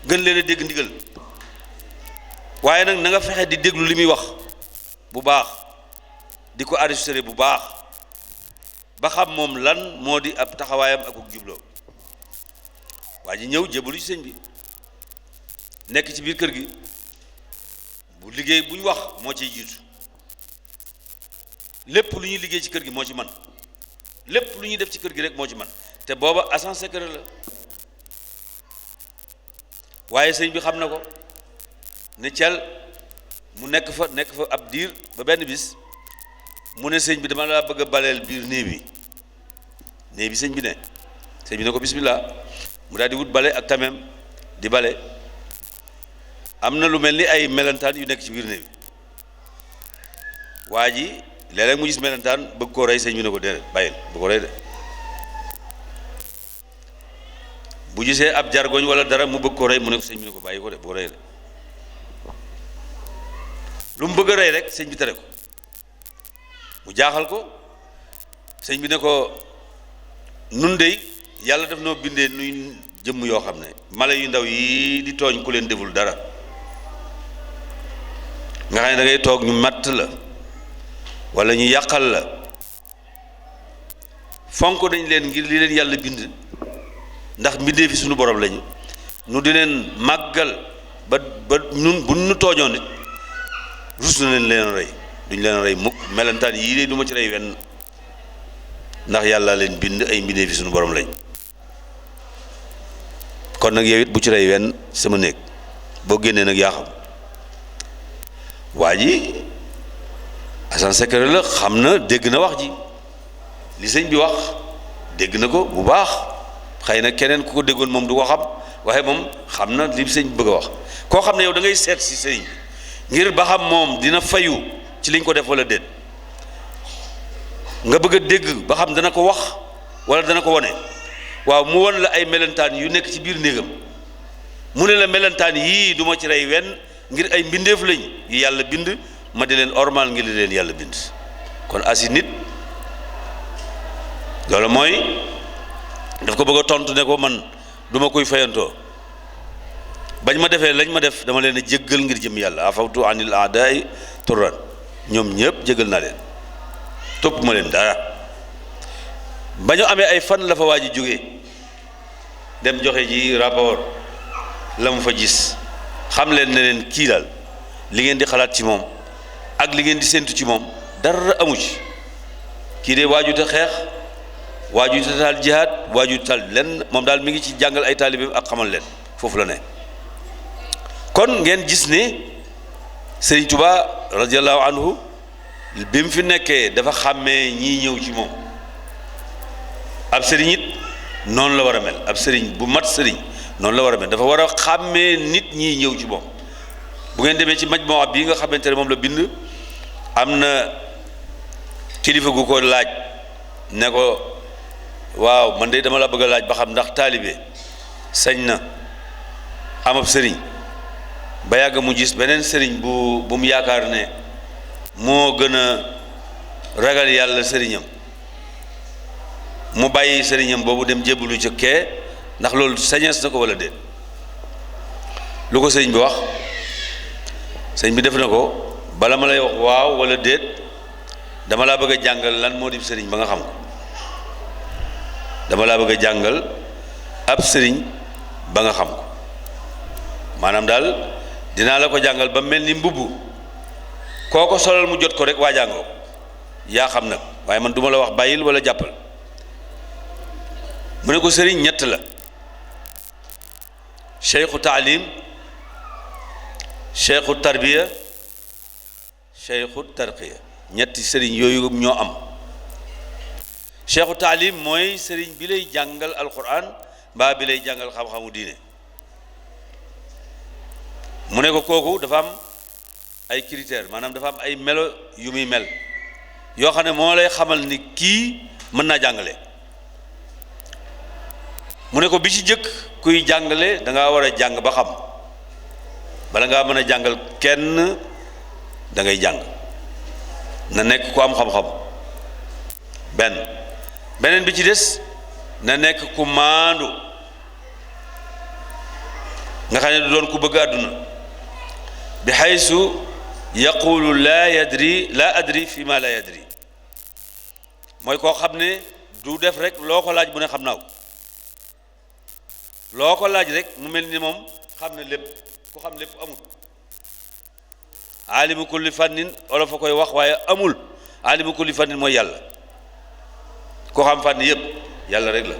gën leen a dégg ndigal waaye nag na nga fexe di déglu li muy wax bu baax di ko enregistré bu baax ba xam moom lan moo di ab taxawaayam ak jubloo waa ji ñëw jébbalu ci sëñ bi nekk ci biir kër gi bu liggéey bu ñu wax moo ciy jiitu lépp lu ñuy liggéey ci kër gi moo ci man lépp lu ñuy def ci kër gi rek moo ci man te booba agent secret la waaye sëñ bi xam na ko ne cel mu nekk fa ab diir ba benn bis mu ne sëñ bi dama laa bëgg a baleel biir néeg bi sëñ bi ne ko bismillah mu daal di wut bale ak tamem di bale am na lu mel ni ay melentaan yu nekk ci biir néeg bi waa ji léeg-léeg mu gis melentaan bëgg koo rey sëñ bi ne ko déedéet bàyyil bu ko rey de bu gisee ab jargoñ wala dara mu bëgg koo rey mu ne ko sëñ bi ne ko bàyyi ko de bu ko rey de lu mu bëgg a rey rek sëñ bi tere ko mu jaaxal ko sëñ bi ne ko nun dey yàlla daf noo bindee nuy jëmm yoo xam ne mala yu ndaw yi di tooñ ku leen deful dara nga xam ne da ngay toog ñu matt la wala ñu yàqal la fonk dañ leen ngir li leen yàlla bind ndax mbindee fi suñu borom lañu nu di leen màggal ba nun bu nu tooñoon nit rus na leen rey duñ leen rey mukk melentaan yii de du ma ci rey wenn ndax yàlla leen bind ay mbindee fi suñu borom lañ kon nag yow it bu ci rey wenn sama néeg boo génnee nag yaa xam waa ji agent secret la xam na dégg na wax ji li sëñ bi wax dégg na ko bu baax xëy na keneen ku ko déggoon moom du ko xam waaye moom xam na li sëñ bi bëgg a wax koo xam ne yow da ngay seet si sëñ bi ngir ba xam moom dina fayu ci liñ ko def wala déet nga bëgg a dégg ba xam dana ko wax wala dana ko wone waaw mu won la ay melentaan yu nekk ci biir néegam mu ne la melentaan yii du ma ci rey wenn ngir ay mbindeef lañ yu yàlla bind ma di leen ormal ngir li leen yàlla bind kon asi nit loolu mooy daf ko bëgg a tontu ne ko man du ma koy fayantoo bañ ma defee lañ ma def dama leen a jéggal ngir jëm yàlla afawtu anil aadaay turan ñoom ñëpp jéggal naa leen topp ma leen dara ba ñu amee ay fan la fa waa ji jógee dem joxe ji rapport la mu fa gis xam leen ne leen kii daal li ngeen di xalaat ci moom ak li ngeen di séntu ci moom dara amu ci kii de waajuta xeex waajuta taal jihaad waajuta taal lenn moom daal mi ngi ci jàngal ay taalibeem ak xamal leen foofu la ne kon ngeen gis ne Sëriñ Tuubaa radiyallahu anhu bi mu fi nekkee dafa xàmmee ñii ñëw ci moom ab sëriñ it noonu la war a mel ab sëriñ bu mat sëriñ noonu la war a mel dafa war a xàmmee nit ñi ñëw ci moom bu ngeen demee ci majmuwa bii nga xamante ne moom la bind am na kilifa gu ko laaj ne ko waaw man de dama la bëgg a laaj ba xam ndax taalibe sañ na am ab sëriñ ba yàgg mu gis beneen sëriñ bu mu yaakaar ne moo gën a ragal yàlla sëriñam mu bàyyi sëriñam boobu dem jébbalu ca kee ndax loolu sañees na ko wala déet lu ko sëriñ bi wax sëriñ bi def na ko bala ma lay wax waaw wala déet dama laa bëgg a jàngal lan moo di sëriñ ba nga xam ko dama laa bëgg a jàngal ab sëriñ ba nga xam ko maanaam daal dinaa la ko jàngal ba mel ni mbubb koo ko solal mu jot ko rek waa jàngoo yaa xam nag waaye man duma la wax bàyyil wala jàppal mu ne ko sëriñ ñett la cheikhu taalim cheikhu tarbiya cheikhu tarqiya ñetti sëriñ yooyu ñoo am cheikhu taalim mooy sëriñ bi lay jàngal alquran mbaa bi lay jàngal xam-xamu diine mu ne ko kooku dafa am ay critères maanaam dafa am ay melo yu muy mel yoo xam ne moo lay xamal ni kii mën naa jàngale mu ne ko bi ci jëkk kuy jàngale da ngaa war a jàng ba xam bala ngaa mën a jàngal kenn da ngay jàng na nekk ku am xam-xam beneen bi ci des na nekk ku maandu nga xam ne du doon ku bëgg àdduna bi xaysu yaqulu laa adri fi ma la yadri mooy koo xam ne du def rek loo ko laaj bu ne xam naa ko loo ko laaj rek mu mel ni moom xam ne lépp ku xam lépp amul aalimu kulli fannin olof fa koy wax waaye amul aalimu kulli fannin mooy yàlla ku xam fànn yépp yàlla rek la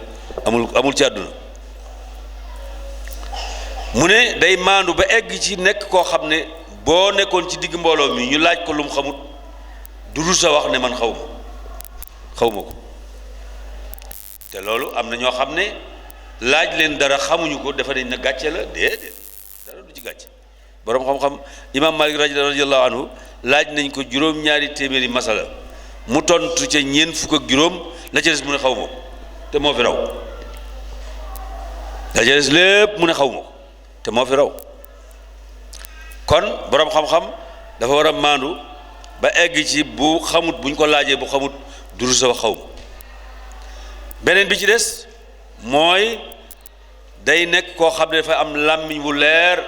amul ci àdduna mu ne day maandu ba egg ci nekk koo xam ne boo nekkoon ci digg mbooloo mi ñu laaj ko lu mu xamut du rus a wax ne man xawma ko te loolu am na ñoo xam ne laaj leen dara xamuñu ko dafa nañ na gàcce la déedéet dara du ci gàcce boroom xam-xam imaam Malik radiyallahu anhu laaj nañ ko juróom-ñaari téeméeri masala mu tontu ca ñeent fukk ak juróom la ca des mu ne xaw ma ko te moo fi raw la ca des lépp mu ne xaw ma ko te moo fi raw kon boroom xam-xam dafa war a maandu ba egg ci bu xamut buñ ko laajee bu xamut duru sa wax xaw ma beneen bi ci des mooy day nekk koo xam ne dafa am làmmiñ bu leer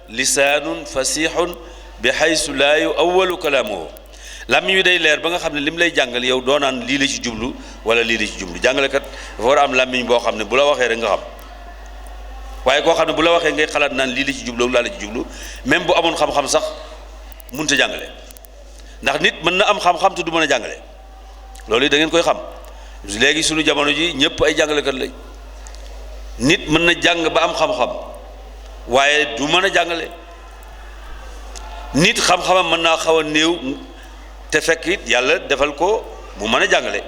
lisaanun fasixun bi xaysu laa yu awalu kalaamuhu làmmiñ wi day leer ba nga xam ne lim lay jàngal yow doo naan lii la ci jublu wala lii la ci jublu jàngalekat dafa war a am làmmiñ boo xam ne bu la waxee rek nga xam waaye koo xam ne bu la waxee ngay xalaat naan lii la ci jublu laa la ci jublu même bu amoon xam-xam sax mënut a jàngale ndax nit mën na am xam-xam te du mën a jàngale loolu da ngeen koy xam léegi suñu jamono ji ñëpp ay jàngalekat lañ nit mën na jàng ba am xam-xam waaye du mën a jàngale nit xam-xamam mën naa xaw a néew te fekk it yàlla defal ko mu mën a jàngale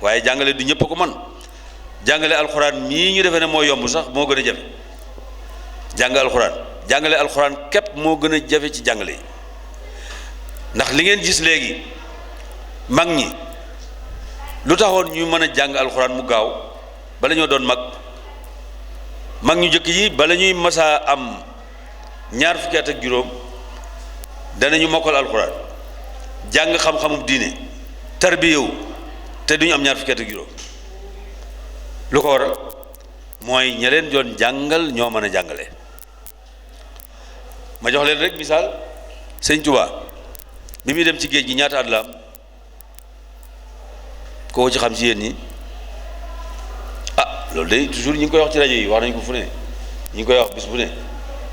waaye jàngale du ñëpp ko mën jàngale alxuraan mii ñu defee ne moo yomb sax moo gën a jafe jàngale alxuraan képp moo gën a jafe ci jàngale yi ndax li ngeen gis léegi mag ñi lu taxoon ñu mën a jàng alxuraan mu gaaw bala ñoo doon mag ñu jëkk yi bala ñuy masaa am ñaar fukki at ak juróom danañu mokkal alxuraan jàng xam-xamub diine tarbiyewu te duñu am ñaar fukki at ak juróom lu ko waral mooy ña leen doon jàngal ñoo mën a jàngale ma jox leen rek misaal sëñ Tuubaa bi muy dem ci géej gi ñaata at la am koo ci xam ci yéen ñi ah loolu day toujours ñu ngi koy wax ci rajo yi wax nañu ko fu ne ñu ngi koy wax bis bu ne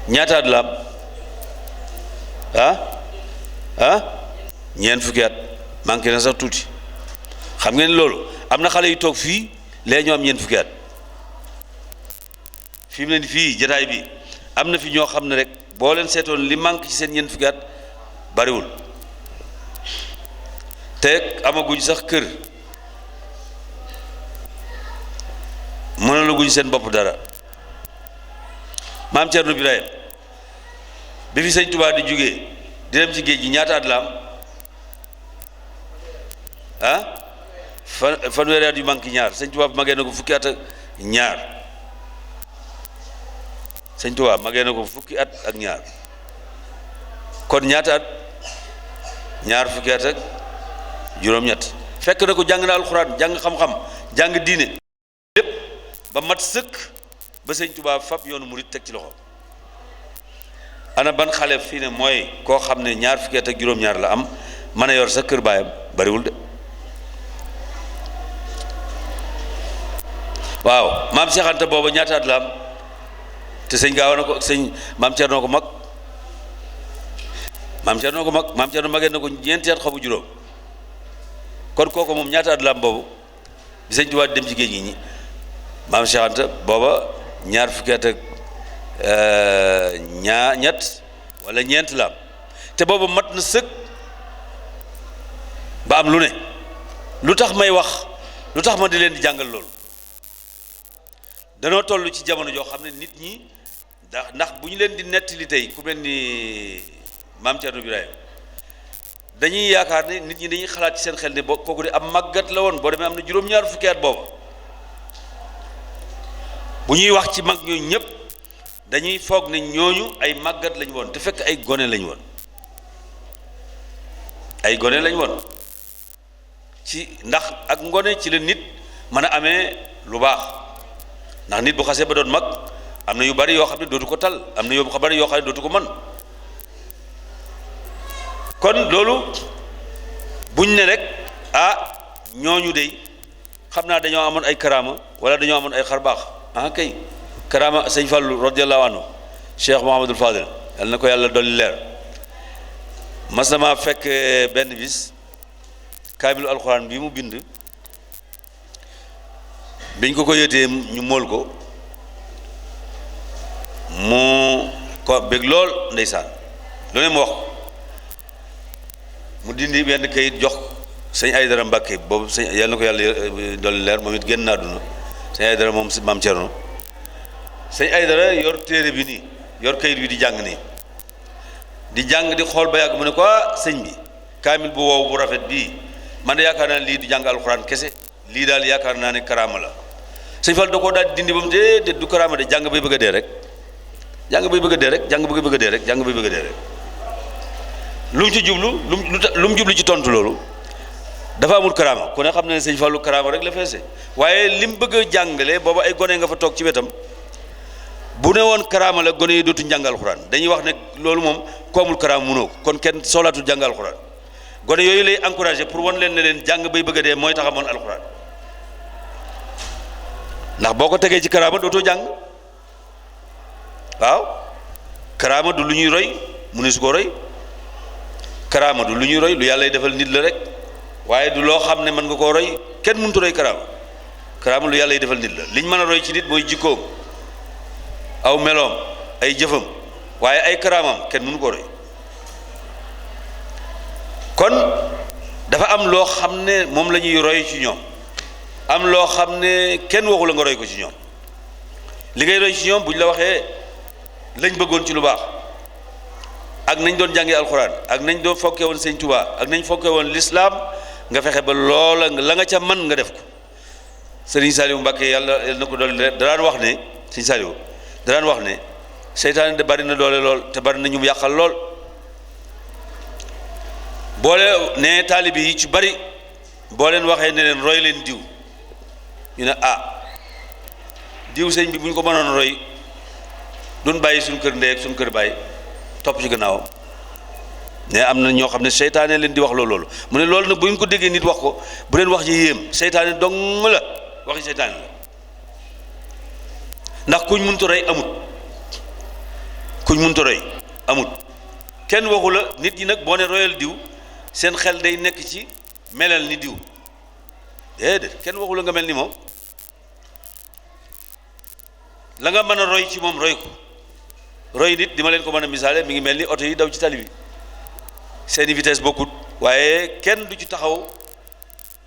ñaata at la am ñeent fukki at manqué na sax tuuti xam ngeen loolu am na xale yu toog fii léegi ñoo am ñeent fukki at fi mu ne nii fii jataay bi am na fi ñoo xam ne rek boo leen seetoon li manqué ci seen ñeent fukki at bariwul te amaguñ sax kër mënalaguñ seen bopp dara maam Cerno Birahim bi fi sëñ Tuubaa di jógee di dem ci géej gi ñaata at la am fanweeri at yu manqué ñaar sëñ Tuubaa magee na ko fukki at ak ñaar sëñ Tuubaa magee na ko fukki at ak ñaar kon ñaata at ñaar fukki at ak juróom-ñett fekk na ko jàng na alxuraan jàng xam-xam jàng diine lépp ba mat sëkk ba sëñ Tuubaa fab yoonu murit teg ci loxo ana ban xale fii ne mooy koo xam ne ñaar fukki at ak juróom-ñaar la am mën a yor sa kër baayam bariwul de waaw maam Cheikh Anta booba ñaata at la am te sëñ Gaawa na ko sëñ maam Cerno ko mag maam Cerno magee na ko ñeenti at xamu juróom kon kooku moom ñaata at la am boobu bi sëñ Tuubaa dem ci géej gi ñi maam Cheikh Anta booba ñaar fukki at ak ñett wala ñeent la am te booba mat na sëkk ba am lu ne lu tax may wax lu tax ma di leen di jàngal loolu danoo toll ci jamono joo xam ne nit ñi ndax bu ñu leen di nettali tey ku mel ni maam Thierno Birahim dañuy yaakaar ne nit ñi dañuy xalaat ci seen xel ne boo kooku de am màggat la woon boo demee am na juróom-ñaar fukki at booba bu ñuy wax ci mag ñooñu ñëpp dañuy foog ne ñooñu ay màggat lañ woon te fekk ay gone lañ woon ay gone lañ woon ci ndax ak ngone ci la nit mën a amee lu baax ndax nit bu xasee ba doon mag am na yu bari yoo xam ne dootu ko tal am na yu bari yoo xam ne dootu ko mën kon loolu buñ ne rek ñooñu de xam naa dañoo amoon ay karaama wala dañoo amoon ay xarbaax kay karaama sëñ Fallu radiyallahu anhu Cheikh Mouhamadul Fadel yal na ko yàlla dolli leer mas na maa fekk benn bis kaamilu alxuraan bi mu bind biñ ko yëtee ñu mool ko mu ko bég lool ndeysaan lu ne mu wax mu dindi benn kayit jox sëñ Aydara Mbàkke boobu sëñ yal na ko yàlla dolli leer moom it génn naa duna sëñ Aydara moom si maam Cerno sëñ Aydara yor téere bi nii yor kayit bi di jàng nii di jàng di xool ba yàgg mu ne ko sëñ bi kaamil bu wow bu rafet bii man de yaakaar naa ne lii du jàng alxuraan kese lii daal yaakaar naa ne karaama la sëñ Fall da koo daal di dindi ba mu déedéet du karaama de jàng bay bëgg a dee rek jàng bay bëgg a dee rek jàng bay bëgg a dee rek jàng bay bëgg a dee rek lu mu ci jublu lu mu jublu ci tontu loolu dafa amul karaama ku ne xam ne sëñ Fallu karaama rek la feese waaye li mu bëgg a jàngale booba ay gone nga fa toog ci wetam bu ne woon karaama la gone yi dootu jàng alxuraan dañuy wax ne loolu moom ku amul karaama mënoo ko kon kenn soxlaatul jàng alxuraan gone yooyu lay encouragé pour wan leen ne leen jàng bay bëgg a dee mooy tax a mën alxuraan ndax boo ko tegee ci karaama dootoo jàng waaw karaama du lu ñuy roy mu ne su ko roy karaama du lu ñuy roy lu yàlla defal nit la rek waaye du loo xam ne mën nga koo roy kenn mënut a roy karaama karaama lu yàlla defal nit la liñ mën a roy ci nit mooy jikkoom aw meloom ay jëfam waaye ay karaamam kenn mënu koo roy kon dafa am loo xam ne moom la ñuy roy ci ñoom am loo xam ne kenn waxu la nga roy ko ci ñoom li ngay roy ci ñoom bu ñu la waxee lañ bëggoon ci lu baax ak nañ doon jàngee alxuraan ak nañ doon fokkee woon sëñ Tuubaa ak nañ fokkee woon lislaam nga fexe ba loola la nga ca mën nga def ko sëriñ Saliou Mbàkke yàlla na ko doon daan wax ne sëñ Saliou daan wax ne seytaane de bari na doole lool te bari na ñu yàqal lool boole ne taalibi yi ci bari boo leen waxee ne leen roy leen diw ñu ne diw sëñ bi bu ñu ko mënoon roy duñ bàyyi suñ kër ndey ak suñ kër bàyyi topp ci gannaawam ne am na ñoo xam ne seytaane leen di wax loolu mu ne loolu nag bu ñu ko déggee nit wax ko bu leen wax ji yéem seytaane dong la waxi seytaane la ndax kuñ mënta roy amut kuñ mënta roy amut kenn waxu la nit ñi nag boo ne royal diw seen xel day nekk ci melal ni diw déedéet kenn waxu la nga mel ni moom la nga mën a roy ci moom roy ko roy nit di ma leen ko mën a misaale mi ngi mel ni oto yi daw ci tali bi seeni vitesse bokkut waaye kenn du ci taxaw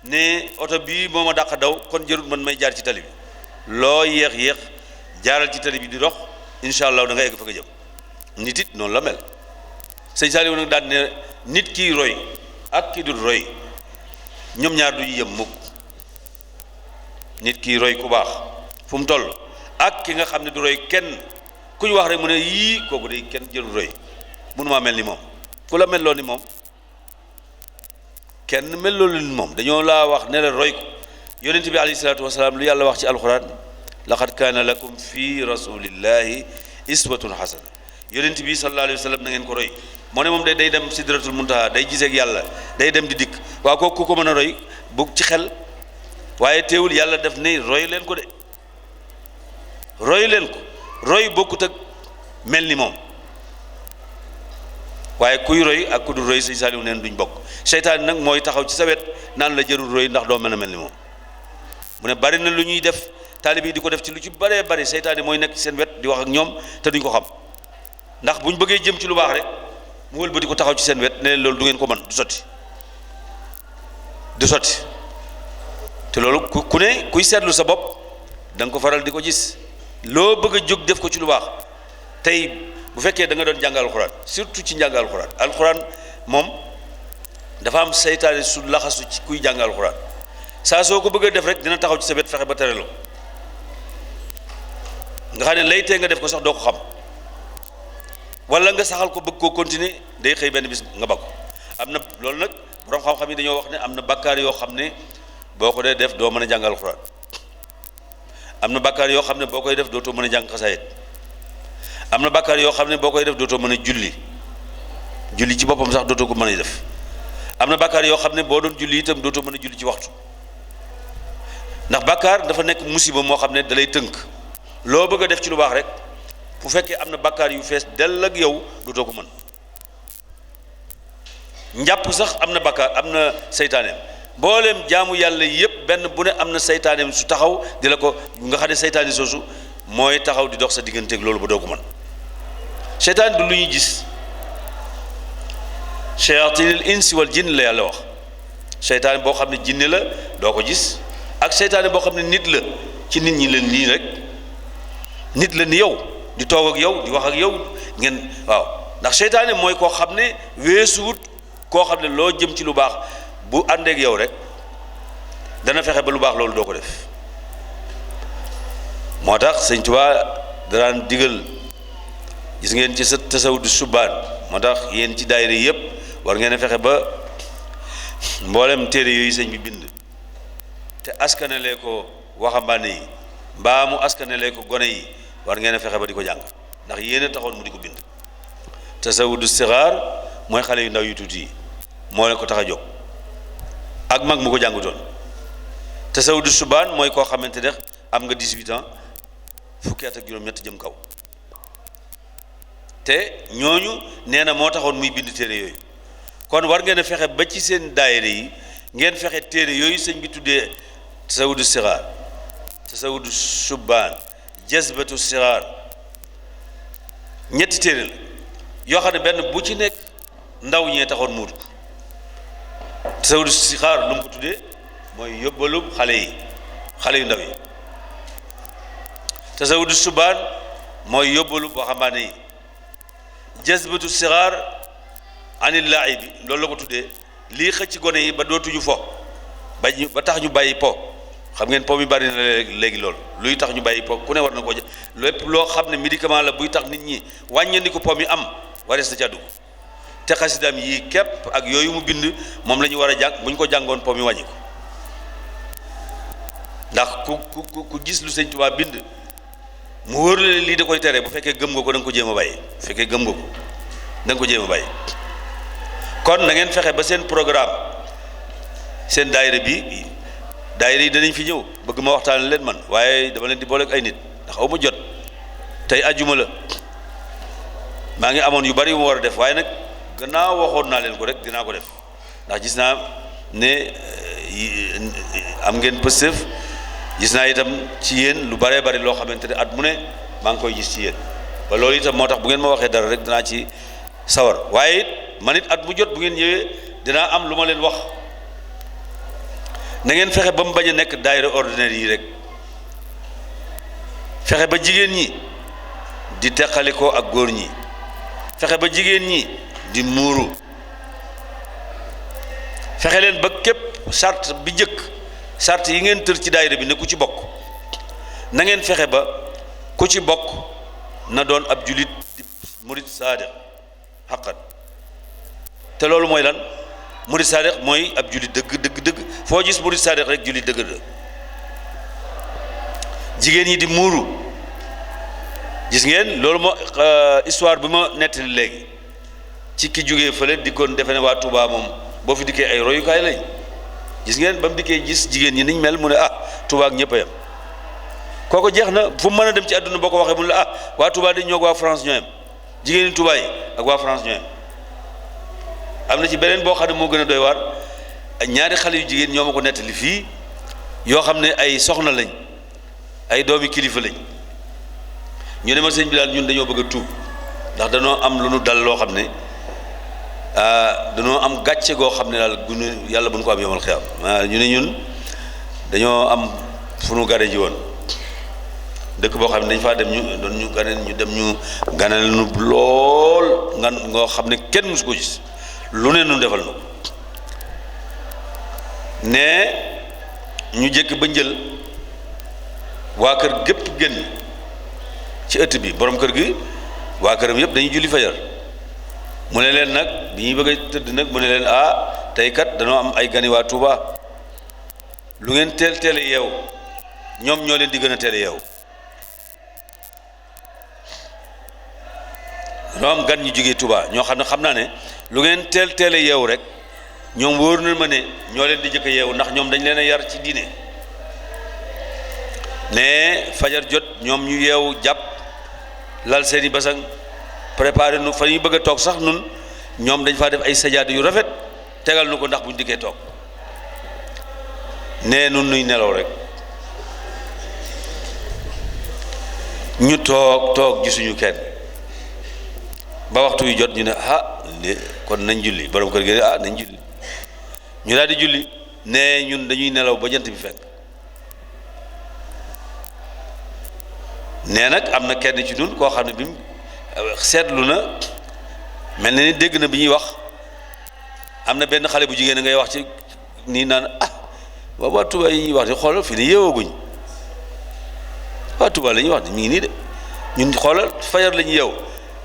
ne oto bii moo ma dàq daw kon jërut man may jaar ci tali bi loo yéex jaaral ci tali bi di dox incha allah da nga egg fa nga jëm nit it noonu la mel sëñ Saliou nag daan ne nit kii roy ak ki dul roy ñoom ñaar du yem mukk nit kii roy ku baax fu mu toll ak ki nga xam ne du roy kenn ku ñu wax rek mu ne yii kooku de kenn jëlul roy mënumaa mel ni moom ku la mel loo ni moom kenn mel loolu ni moom dañoo laa wax ne la roy ko yonent bi alayhi salaatu wasalaam lu yàlla wax ci alxuraan laqad kaana lakum fi rasulillahi iswatun hasana yonent bi sallallahu alayhi wa sallam na ngeen ko roy moo ne moom day dem sidratul muntaha day giseeg yàlla day dem di dikk waaw kooku ku ko mën a roy bu ci xel waaye teewul yàlla def ne roy leen ko de roy leen ko roy bokkut ak mel ni moom waaye kuy roy ak ku dul roy sëñ Saliou neen duñ bokk seytaan nag mooy taxaw ci sa wet naan la jërul roy ndax doo mën a mel ni moom mu ne bari na lu ñuy def taalib yi di ko def ci lu ci baree bari seytaan yi mooy nekk ci seen wet di wax ak ñoom te duñ ko xam ndax buñ bëggee jëm ci lu baax rek mu wëlbati ko taxaw ci seen wet ne leen loolu du ngeen ko mën du sotti te loolu ku ne kuy seetlu sa bopp da nga ko faral di ko gis loo bëgg a jóg def ko ci lu baax tey bu fekkee da nga doon jàng alxuraan surtout ci njàng alxuraan moom dafa am seytaane su laxasu ci kuy jàng alxuraan saa soo ko bëgg a def rek dina taxaw ci sa wet fexe ba tere la nga xam ne lay tee nga def ko sax doo ko xam wala nga saxal ko bëgg koo continuer day xëy benn bis nga bakko am na loolu nag borom xam-xam yi dañoo wax ne am na bakkaar yoo xam ne boo ko dee def doo mën a jàng alxuraan am na bakkaar yoo xam ne boo koy def dootoo mën a jàng xasaayit am na bakkaar yoo xam ne boo koy def dootoo mën a julli ci boppam sax dootoo ko mën a def am na bakkaar yoo xam ne boo doon julli itam dootoo mën a julli ci waxtu ndax bakkaar dafa nekk musiba moo xam ne da lay tënk loo bëgg a def ci lu baax rek bu fekkee am na bakkaar yu fees dell ak yow dootoo ko mën njàpp sax am na bakkaar am na seytaaneem mboolem jaamu yàlla yépp benn bu ne am na seytaaneem su taxaw di la ko nga xam ne seytaane soosu mooy taxaw di dox sa digganteeg loolu ba doo ko mën seytaan du lu ñuy gis shayatinil insi wal jinn la yàlla wax seytaane boo xam ne jinne la doo ko gis ak seytaane boo xam ne nit la ci nit ñi leen nii rek nit la ni yow di toog ak yow di wax ak yow ngeen waaw ndax seytaane mooy koo xam ne weesuwut koo xam ne loo jëm ci lu baax bu àndeek yow rek dana fexe ba lu baax loolu doo ko def moo tax sëñ Tuubaa daraan digal gis ngeen ci sa tasawudu subaan moo tax yéen ci daayira yépp war ngeen a fexe ba mboolem téere yooyu sëñ bi bind te askanelee ko waxambaane yi mbaa mu askanelee ko gone yi war ngeen a fexe ba di ko jàng ndax yéen a taxoon mu di ko bind tasawudu sixaar mooy xale yu ndaw yu tuuti yi moo leen ko tax a jóg ak mag mu ko jàngutoon tasawudu subaan mooy koo xamante ne am nga 18 ans fukki at ak juróom-ñett jëm kaw te ñooñu nee na moo taxoon muy bind téere yooyu kon war ngeen a fexe ba ci seen daayira yi ngeen fexe téere yooyu sëñ bi tuddee tasawudu sixaar tasawudu subaan jazbatu sixaar ñetti téere la yoo xam ne benn bu ci nekk ndaw ñee taxoon muut ko tasawudu sixaar lu mu ko tuddee mooy yóbbalub xale yu ndaw yi tasawudu subaan mooy yóbbalub waxambaane yi jazbatu sixaar anil laa'ibi loolu la ko tuddee lii xëcc gone yi ba dootuñu fo ba tax ñu bàyyi po xam ngeen po mi bari na léegi loolu luy tax ñu bàyyi po ku ne war na ko lépp loo xam ne médicament la buy tax nit ñi wàññandi ko po mi am warees na ca dugg te xasidaam yii képp ak yooyu mu bind moom la ñu war a jàng bu ñu ko jàngoon po mi wàññi ko ndax ku gis lu sëñ Tuubaa bind mu wóor la lii da koy tere bu fekkee gëm nga ko da nga ko jéem a bàyyi bu fekkee gëm nga ko da nga ko jéem a bàyyi kon na ngeen fexe ba seen programme seen daayira bi daayira yi danañ fi ñëw bëgg ma waxtaan leen man waaye dama leen di booleeg ay nit ndax aw ma jot tey ajuma la maa ngi amoon yu bari yu ma war a def waaye nag gannaaw waxoon naa leen ko rek dinaa ko def ndax gis naa ne am ngeen pëstëf gis naa itam ci yéen lu baree bari loo xamante ne at mu ne maa ngi koy gis ci yéen ba loolu itam moo tax bu ngeen ma waxee dara rek dinaa ci sawar waaye it man it at mu jot bu ngeen ñëwee dinaa am lu ma leen wax na ngeen fexe ba mu bañ a nekk daayira ordinaire yi rek fexe ba jigéen ñi di teqalikoo ak góor ñi fexe ba jigéen ñi di muuru fexe leen ba képp charte bi njëkk charte yi ngeen tër ci daayira bi ne ku ci bokk na ngeen fexe ba ku ci bokk na doon ab julit di murid saadiq xaqat te loolu mooy lan murid saadiq mooy ab julit dëgg foo gis murid saadiq rek julit dëgg la jigéen ñi di muuru gis ngeen loolu moo histoire bi ma nettali léegi ci ki jógee fële dikkoon defe ne waa Touba moom boo fi dikkee ay royukaay lañ gis ngeen ba mu dikkee gis jigéen ñi niñ mel mu ne Touba ak ñëpp a yem kooku jeex na fu mu mën a dem ci àdduna boo ko waxee mu ne waa Touba dañ ñoo ak waa France ñoo yem jigéen ñi Touba yi ak waa France ñoo yem am na ci beneen boo xam ne moo gën a doy waar ñaari xale yu jigéen ñoo ma ko nettali fii yoo xam ne ay soxna lañ ay doomi kilifa lañ ñu ne ma sëñ bi daal ñun dañoo bëgg a tuub ndax dañoo am lu nu dal loo xam ne dañoo am gàcce goo xam ne daal gunu yàlla bu ñu ko am yomal xiyam ñu ne ñun dañoo am fu nu gare ji woon dëkk boo xam ne dañ faa dem ñu doon ñu ganal ñu dem ñu ganal nu lool nga ngoo xam ne kenn musu ko gis lu ne nu defal na ne ñu jëkk ba njël waa kër gépp génn ci ëtt bi borom kër gi waa këram yëpp dañuy julli fajar mu ne leen nag bi ñuy bëgg a tëdd nag mu ne leen tey kat dañoo am ay gani waa Touba lu ngeen teel yeew ñoom ñoo leen di gën a teel yeew dañoo am gan ñu jógee Touba ñoo xam ne xam naa ne lu ngeen teel yeew rek ñoom wóor na ma ne ñoo leen di jëkk yeew ndax ñoom dañ leen a yar ci diine ne fajar jot ñoom ñu yeewu jàpp lal seeni basang préparé nu fa ñuy bëgg a toog sax nun ñoom dañ faa def ay sajaada yu rafet tegal nu ko ndax buñ dikkee toog ne nun nuy nelaw rek ñu toog gisuñu kenn ba waxtu yu jot ñu ne kon nañ julli borom kër gi nañ julli ñu daal di julli ne ñun dañuy nelaw ba jant bi fekk nee nag am na kenn ci ñun koo xam ne bi mu seetlu na mel na ni dégg na bi ñuy wax am na benn xale bu jigéen a ngay wax ci nii naan waa Touba yi ñuy wax di xoolal fii ne yeewooguñ waa Touba la ñuy wax mi ngi nii de ñun xoolal fajar la ñu yeew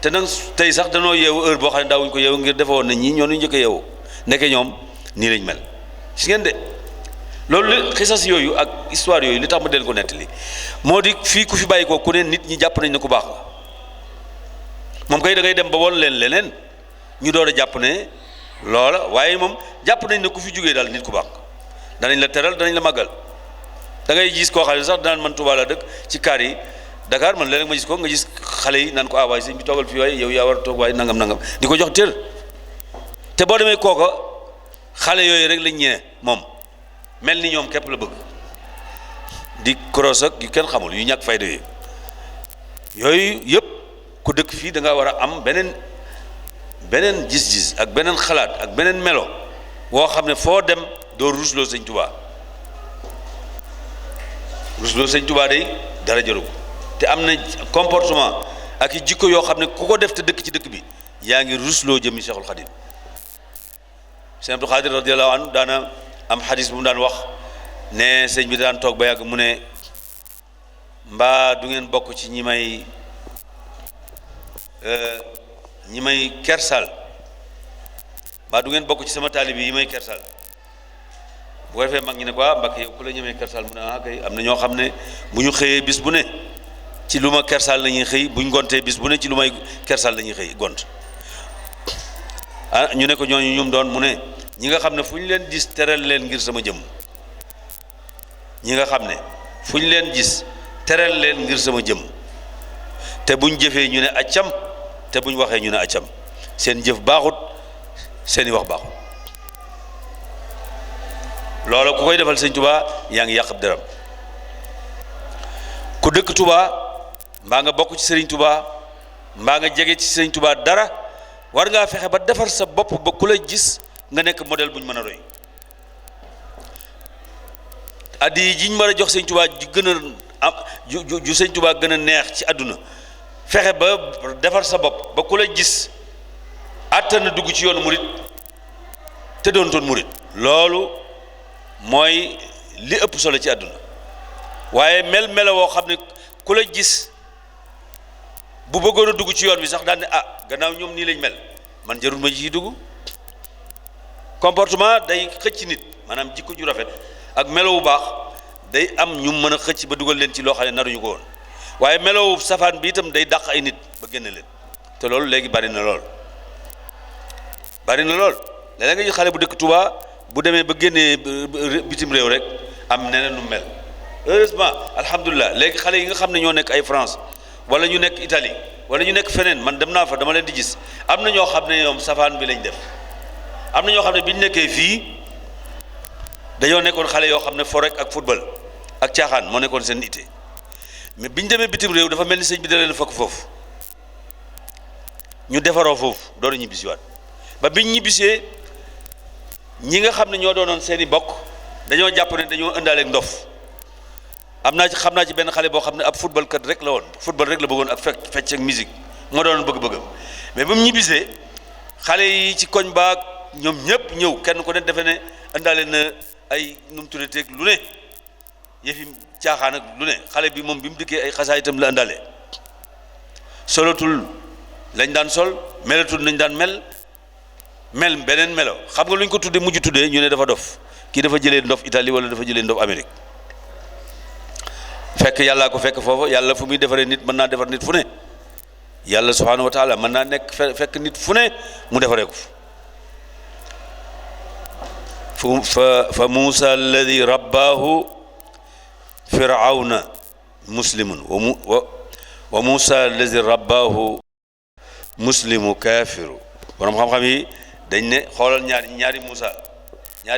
te nag tey sax danoo yeewu heure boo xam ne daawuñ ko yeewu ngir defe woon na ñii ñoo ñu njëkk a yeewu nekke ñoom nii lañ mel si ngeen de loolu li xisas yooyu ak histoire yooyu li tax ma del ko nettali moo di fii ku fi bàyyi ko ku ne nit ñi jàpp nañ ne ku baax la moom kay da ngay dem ba won leen leneen ñu door a jàpp ne loola waaye moom jàpp nañ ne ku fi jógee daal nit ku baax danañ la teral danañ la màggal da ngay gis koo xam ne sax danaan man Touba la dëkk ci kaar yi Dakar man léeg-léeg ma gis ko nga gis xale yi naan ko waaye sëñ bi toogal fii waaye yow yaa war a toog waaye nangam di ko jox tër te boo demee kooka xale yooyu rek lañ ñee moom mel ni ñoom képp la bëgg di cross ak yu kenn xamul yu ñàkk fayda yooyu yëpp ku dëkk fii da nga war a am beneen gis-gis ak beneen xalaat ak beneen melo woo xam ne foo dem doo rusloo sëñ Touba rusloo sëñ Touba day dara jëru ko te am na comportement ak i jikko yoo xam ne ku ko def te dëkk ci dëkk bi yaa ngi rusloo jëmmi Cheikhul Khadim sëñ Abdou Khadir radiyallahu anhu daana am xadis bu mu daan wax ne sëñ bi daan toog ba yàgg mu ne mbaa du ngeen bokk ci ñi may kersal mbaa du ngeen bokk ci sama taalibe yi may kersal bu ko defee mag ñi ne ko Mbàkke yow ku la ñemee kersal mu ne kay am na ñoo xam ne bu ñu xëyee bis bu ne ci lu ma kersal la ñuy xëy buñ gontee bis bu ne ci lu may kersal la ñuy xëy gont ñu ne ko ñooñu ñum doon mu ne ñi nga xam ne fu ñu leen gis teral leen ngir sama jëmm ñi nga xam ne fu ñu leen gis teral leen ngir sama jëmm te buñ jëfee ñu ne accam te buñ waxee ñu ne accam seen jëf baaxut seeni wax baaxut loola ku koy defal sëñ Touba yaa ngi yàq ab deram ku dëkk Touba mbaa nga bokk ci sëriñ Touba mbaa nga jege ci sëriñ Touba dara war ngaa fexe ba defar sa bopp ba ku la gis nga nekk modèle bu ñu mën a roy addi yi jiñ mën a jox sëñ Touba ju gën a am ju sëñ Touba gën a neex ci àdduna fexe ba defar sa bopp ba ku la gis àttana dugg ci yoonu murit te doon toon murit loolu mooy li ëpp solo ci àdduna waaye melo woo xam ne ku la gis bu bëggoon a dugg ci yoon bi sax daan ne gannaaw ñoom nii lañ mel man jarul ma ci dugg comportement day xëcc nit maanaam jikko ju rafet ak melo wu baax day am ñu mën a xëcc ba dugal leen ci loo xam ne naruñu ko woon waaye melo wu safaan bi itam day dàq ay nit ba génne leen te loolu léegi bari na lool léeg-léeg nga gis xale bu dëkk Touba bu demee ba génnee bitim réew rek am neneen nu mel heureusement alhamdulilah léegi xale yi nga xam ne ñoo nekk ay France wala ñu nekk Italie wala ñu nekk feneen man dem naa fa dama leen di gis am na ñoo xam ne ñoom safaan bi lañ def am na ñoo xam ne bi ñu nekkee fii dañoo nekkoon xale yoo xam ne fo rek ak football ak caaxaan moo nekkoon seen ité mais bi ñu demee bitim réew dafa mel ni sëñ bi da leen fekk foofu ñu defaroo foofu door a ñibbisiwaat ba biñ ñibbisee ñi nga xam ne ñoo doonoon seeni bokk dañoo jàpp ne dañoo ëndaaleeg ndof am naa ci xam naa ci benn xale boo xam ne ab football kat rek la woon football rek la bëggoon ak fecc ak musique moo doon bëgg-bëggam mais ba mu ñibbisee xale yi ci koñ baag ñoom ñëpp ñëw kenn ku ne defe ne indaale na ay nu mu tuddateeg lu ne yëfi caaxaan ak lu ne xale bi moom bi mu dikkee ay xasaa itam la indaale solotul lañ daan sol melatul nañ daan mel beneen melo xam nga lu ñu ko tuddee mujj tuddee ñu ne dafa dof kii dafa jëlee ndof Italie wala dafa jëlee ndof Amérique fekk yàllaa ko fekk foofu yàlla fu muy defaree nit mën naa defar nit fu ne yàlla subhaanahu wa taala mën naa nekk fekk nit fu ne mu defaree ko fa Muusa alladi rabbaahu firawna muslimun wa Muusa alladi rabbaahu muslimu kaafiru borom xam-xam yi dañ ne xoolal ñaari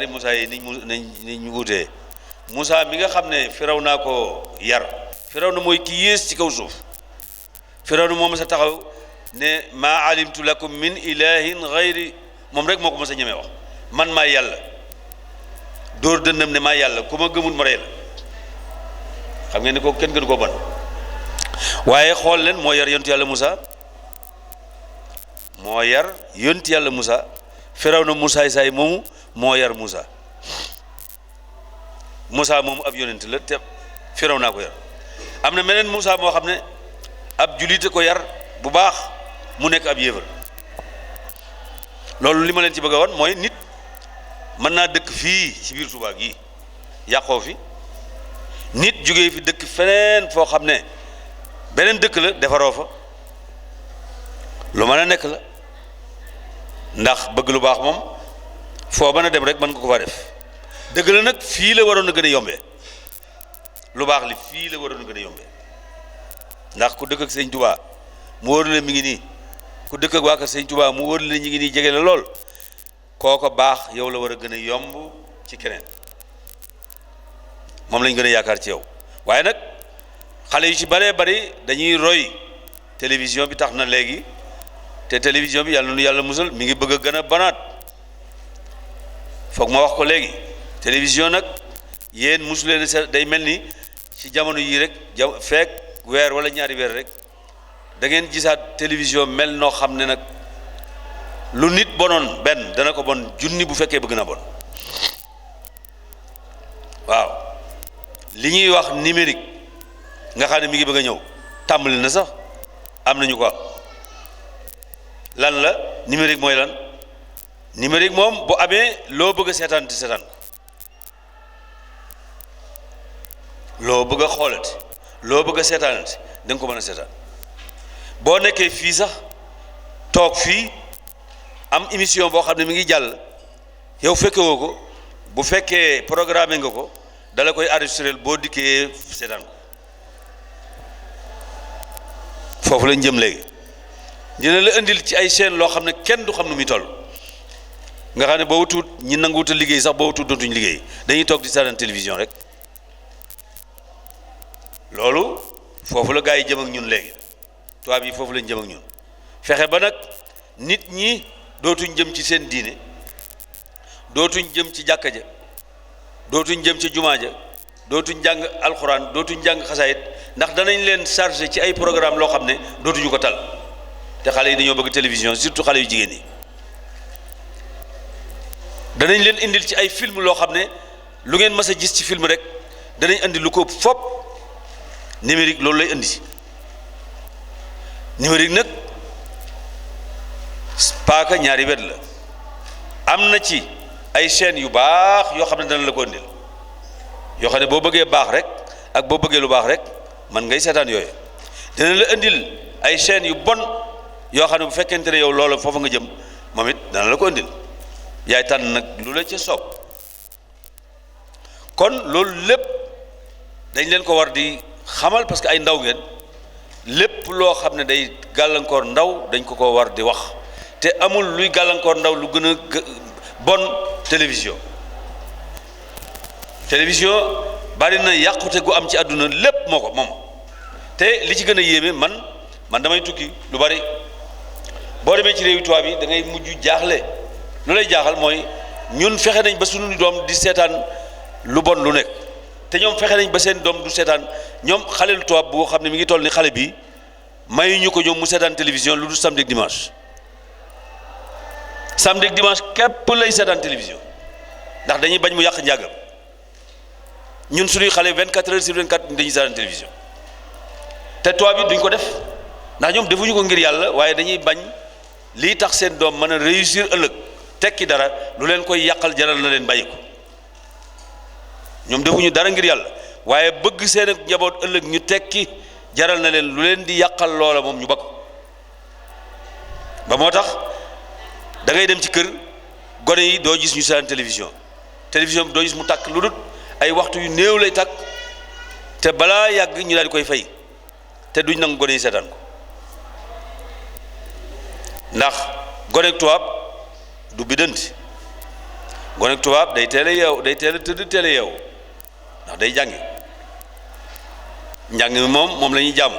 Muusa yi niñ wutee Muusa mi nga xam ne firaw naa ko yar firaw na mooy ki yées ci kaw suuf firaw na moom sa taxaw ne maa alimtu lakum min ilahin gayri moom rek moo ko mës a ñemee wax man maa yàlla dóor dënnam ne maa yàlla ku ma gëmul ma rey la xam ngeen ne ko kenn gënu ko bon waaye xool leen moo yar yontu yàlla Muusa firaw na Muusa saay moomu moo yar Muusa moomu ab yonent la te firaw naa ko yar am na meneen Muusa moo xam ne ab julite ko yar bu baax mu nekk ab yéefar loolu li ma leen ci bëgg a wan mooy nit mën naa dëkk fii ci biir Tuubaa gi yàqoo fi nit jógee fi dëkk feneen foo xam ne beneen dëkk la defaroo fa lu mën a nekk la ndax bëgg lu baax moom foo mën a dem rek mën nga ko fa def dëgg la nag fii la waroon a gën a yombee lu baax li fii la waroon a gën a yombee ndax ku dëkk ak sëñ Tuubaa mu wóor la mi ngi nii ku dëkk ak waa kër sëñ Tuubaa mu wóor la ñu ngi nii jege la lool kooko baax yow la war a gën a yomb ci keneen moom lañ gën a yaakaar ci yow waaye nag xale yu ci baree bari dañuy roy télévision bi tax na léegi te télévision bi yàlla nu yàlla musal mi ngi bëgg a gën a banaat foog ma wax ko léegi télévision nag yéen musu leen day mel ni ci jamono yii rek fekk weer wala ñaari weer rek da ngeen gisaat télévision mel noo xam ne nag lu nit bonoon benn dana ko bon junni bu fekkee bëgg na bon waaw li ñuy wax numérique nga xam ne mi ngi bëgg a ñëw tàmbali na sax am nañu ko lan la numérique mooy lan numérique moom bu amee loo bëgg a seetaan loo bëgg a xoolati loo bëgg a seetaanati da nga ko mën a seetaan boo nekkee fii sax toog fii am émission boo xam ne mi ngi jàll yow fekke woo ko bu fekkee programme nga ko dala koy enregistré boo dikkee seetaan ko foofu lañ jëm léegi dina la indil ci ay chaîne loo xam ne kenn du xam nu muy toll nga xam ne boo wutut ñi nanguwut a liggéey sax boo wutut dootuñ liggéey dañuy toog di seetaan télévision rek loolu foofu la gaa yi jëm ak ñun léegi tubaab yi foofu lañ jëm ak ñun fexe ba nag nit ñi dootuñ jëm ci seen diine dootuñ jëm ci jàkka ja dootuñ jëm ci jumaa ja dootuñ jàng alxuraan dootuñ jàng xasaayit ndax danañ leen chargé ci ay programme loo xam ne dootuñu ko tal te xale yi dañoo bëgg télévision surtout xale yu jigéen yi danañ leen indil ci ay film loo xam ne lu ngeen mas a gis ci film rek danañ indi lu ko fopp numérique loolu lay indi numérique nag paaka ñaari wet la am na ci ay chaînes yu baax yoo xam ne dana la ko indil yoo xam ne boo bëggee baax rek ak boo bëggee lu baax rek man ngay seetaan yooyu dana la indil ay chaînes yu bon yoo xam ne bu fekkente ne yow loolu foofu nga jëm moom it dana la ko indil yaay tànn nag lu la ca soob kon loolu lépp dañ leen ko war di xamal parce que ay ndaw ngeen lépp loo xam ne day gàllankoor ndaw dañ ko war di wax te amul luy gàllankoor ndaw lu gën a bon télévision bari na yàqute gu am ci àdduna lépp moo ko moom te li ci gën a yéeme man damay tukki lu bari boo demee ci réewi tubaab yi da ngay mujj jaaxle lu lay jaaxal mooy ñun fexe nañ ba suñu doom di seetaan lu bon lu nekk te ñoom fexe nañ ba seen doom du seetaan ñoom xale lu tubaab boo xam ne mi ngi toll ni xale bi mayuñu ko ñoom mu seetaan télévision lu dul samedi ak dimanche samedi ak dimanche képp lay seetaan télévision ndax dañuy bañ mu yàq njàngam ñun suñuy xale 24 heures sur 24 dañuy seetaan télévision te tubaab bi duñ ko def ndax ñoom defuñu ko ngir yàlla waaye dañuy bañ lii tax seen doom mën a réussir ëllëg tekki dara lu leen koy yàqal jaral na leen bàyyi ko ñoom defuñu dara ngir yàlla waaye bëgg seen ak njaboot ëllëg ñu tekki jaral na leen lu leen di yàqal loola moom ñu bakk ba moo tax da ngay dem ci kër gone yi doo gis ñu seetaan télévision bi doo gis mu tàkk lu dul ay waxtu yu néew lay tàkk te balaa yàgg ñu daal di koy fay te duñ nangu gone yi seetaan ko ndax gonek tubaab du biddanti gonek tubaab day teel a yeew day teel a tëdd teel a yeew ndax day jàngi njàng mi moom la ñuy jàmm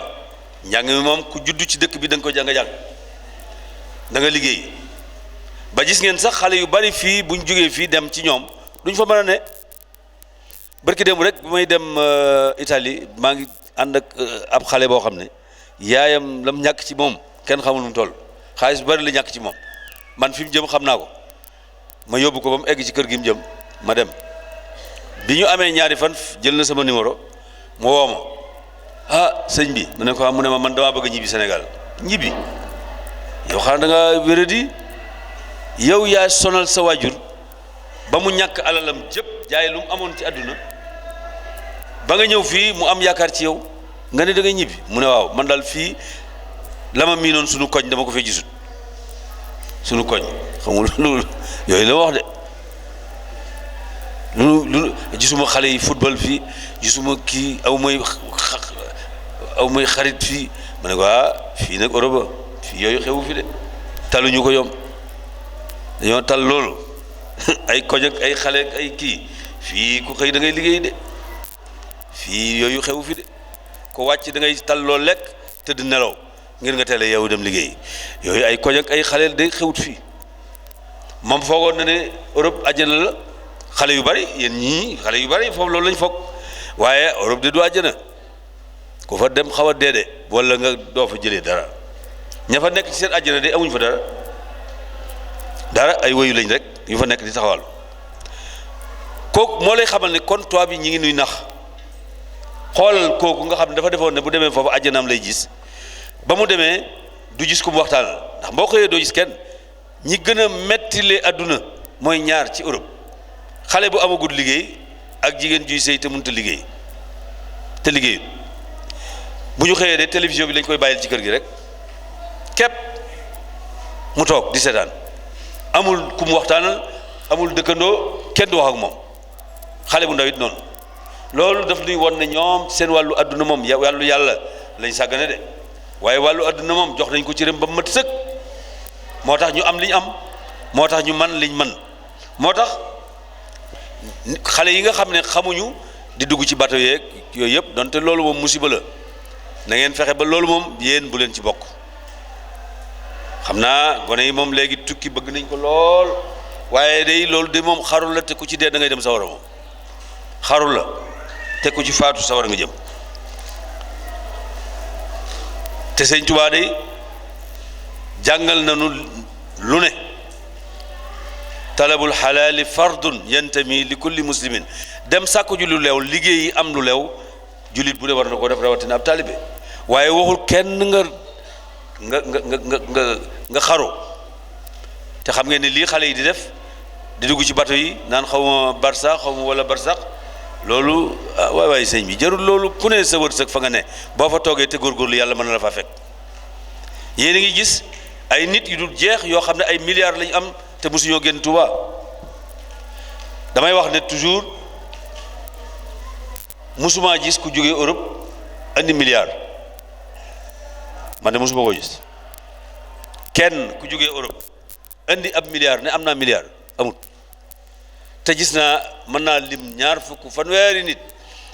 njàng mi moom ku juddu ci dëkk bi da nga ko jàng da nga liggéey ba gis ngeen sax xale yu bari fii buñ jógee fii dem ci ñoom duñ fa mën a ne barki dem rek bu may dem Italie maa ngi ànd ak ab xale boo xam ne yaayam lam ñàkk ci moom kenn xamul nu mu toll xaalis bu bari la ñàkk ci moom man fi mu jëm xam naa ko ma yóbbu ko ba mu egg ci kër gi mu jëm ma dem bi ñu amee ñaari fan jël na sama numéro mu woo ma ah sëñ bi mu ne ko mu ne ma man damaa bëgg a ñibbi Sénégal ñibbi yow xanaa da nga wéradi yow yaa sonal sa waajur ba mu ñàkk alalam jëpp jaay lu mu amoon ci àdduna ba nga ñëw fii mu am yaakaar ci yow nga ne da ngay ñibbi mu ne waaw man daal fii la ma miinoon sunu koñ dama ko fee gisut sunu koñ xamul loolu yooyu la wax de lu gisuma xale yi football fii gisuma kii aw may xarit fii ma ne ko fii nag Europe fii yooyu xewu fi de taluñu ko yom dañoo tal loolu ay koñ ak ay xale ak ay kii fii ku xëy da ngay liggéey de fii yooyu xewu fi de ko wàcc da ngay tal loolu lekk tëdd nelaw ngir nga teel a yow dem liggéey yooyu ay koñ ak ay xale day xewut fii moom foogoon na ne Europe àjjana la xale yu bari yéen ñii xale yu bari foofu loolu lañ foog waaye Europe de du àjjana ku fa dem xaw a deede wala nga doo fa jëlee dara ña fa nekk ci seen àjjana de amuñ fa dara ay woyu lañ rek yu fa nekk di taxawal kooku moo lay xamal ne kon tubaab bi ñi ngi nuy nax xoolal kooku nga xam ne dafa defoon ne bu demee foofu àjjanaam lay gis ba mu demee du gis ku mu waxtaanal ndax boo xëyee doo gis kenn ñi gën a mettile àdduna mooy ñaar ci Europe xale bu amagul liggéey ak jigéen juy sëy te mënut a liggéey te liggéeyut bu ñu xëyee de télévision bi lañ koy bàyyil ci kër gi rek képp mu toog di seetaan amul ku mu waxtaanal amul dëkkandoo kenn du wax ak moom xale bu ndaw it noonu loolu daf nuy won ne ñoom seen wàllu àdduna moom wàllu yàlla lañ sàggane de waaye wàllu àdduna moom jox nañ ko ci rem ba mat sëkk moo tax ñu am liñ am moo tax ñu man liñ man moo tax xale yi nga xam ne xamuñu di dugg ci bateau yeeg yooyu yëpp donte loolu moom musiba la na ngeen fexe ba loolu moom yéen bu leen ci bokk xam naa gone yi moom léegi tukki bëgg nañ ko lool waaye day loolu de moom xarul la te ku ci dee da ngay dem sawara moom xarul la te ku ci faatu sawara nga jëm te sëñ Tuubaa day jàngal nañu lu ne talabul xalaali fardun yantami li kulli muslimin dem sàkku ju lu leew liggéey yi am lu leew jullit bu ne war na ko def rawatina ab taalibe waaye waxul kenn nga xaru te xam ngeen ne lii xale yi di def di dugg ci bato yi naan xaw ma barsax xaw ma wala barsax loolu waay waay sëñ bi jarul loolu ku ne sa wërsëg fa nga ne boo fa toogee te góorgóorlu yàlla mën na la faa fekk yéen a ngi gis ay nit yu dul jeex yoo xam ne ay milliards lañu am te mosuñoo génn Touba damay wax ne toujours mosuma gis ku jógee Europe andi milliard man de mosuma ko gis kenn ku jógee Europe andi ab milliard ne am naa milliard amut te gis naa mën naa lim ñaar fukk fanweeri nit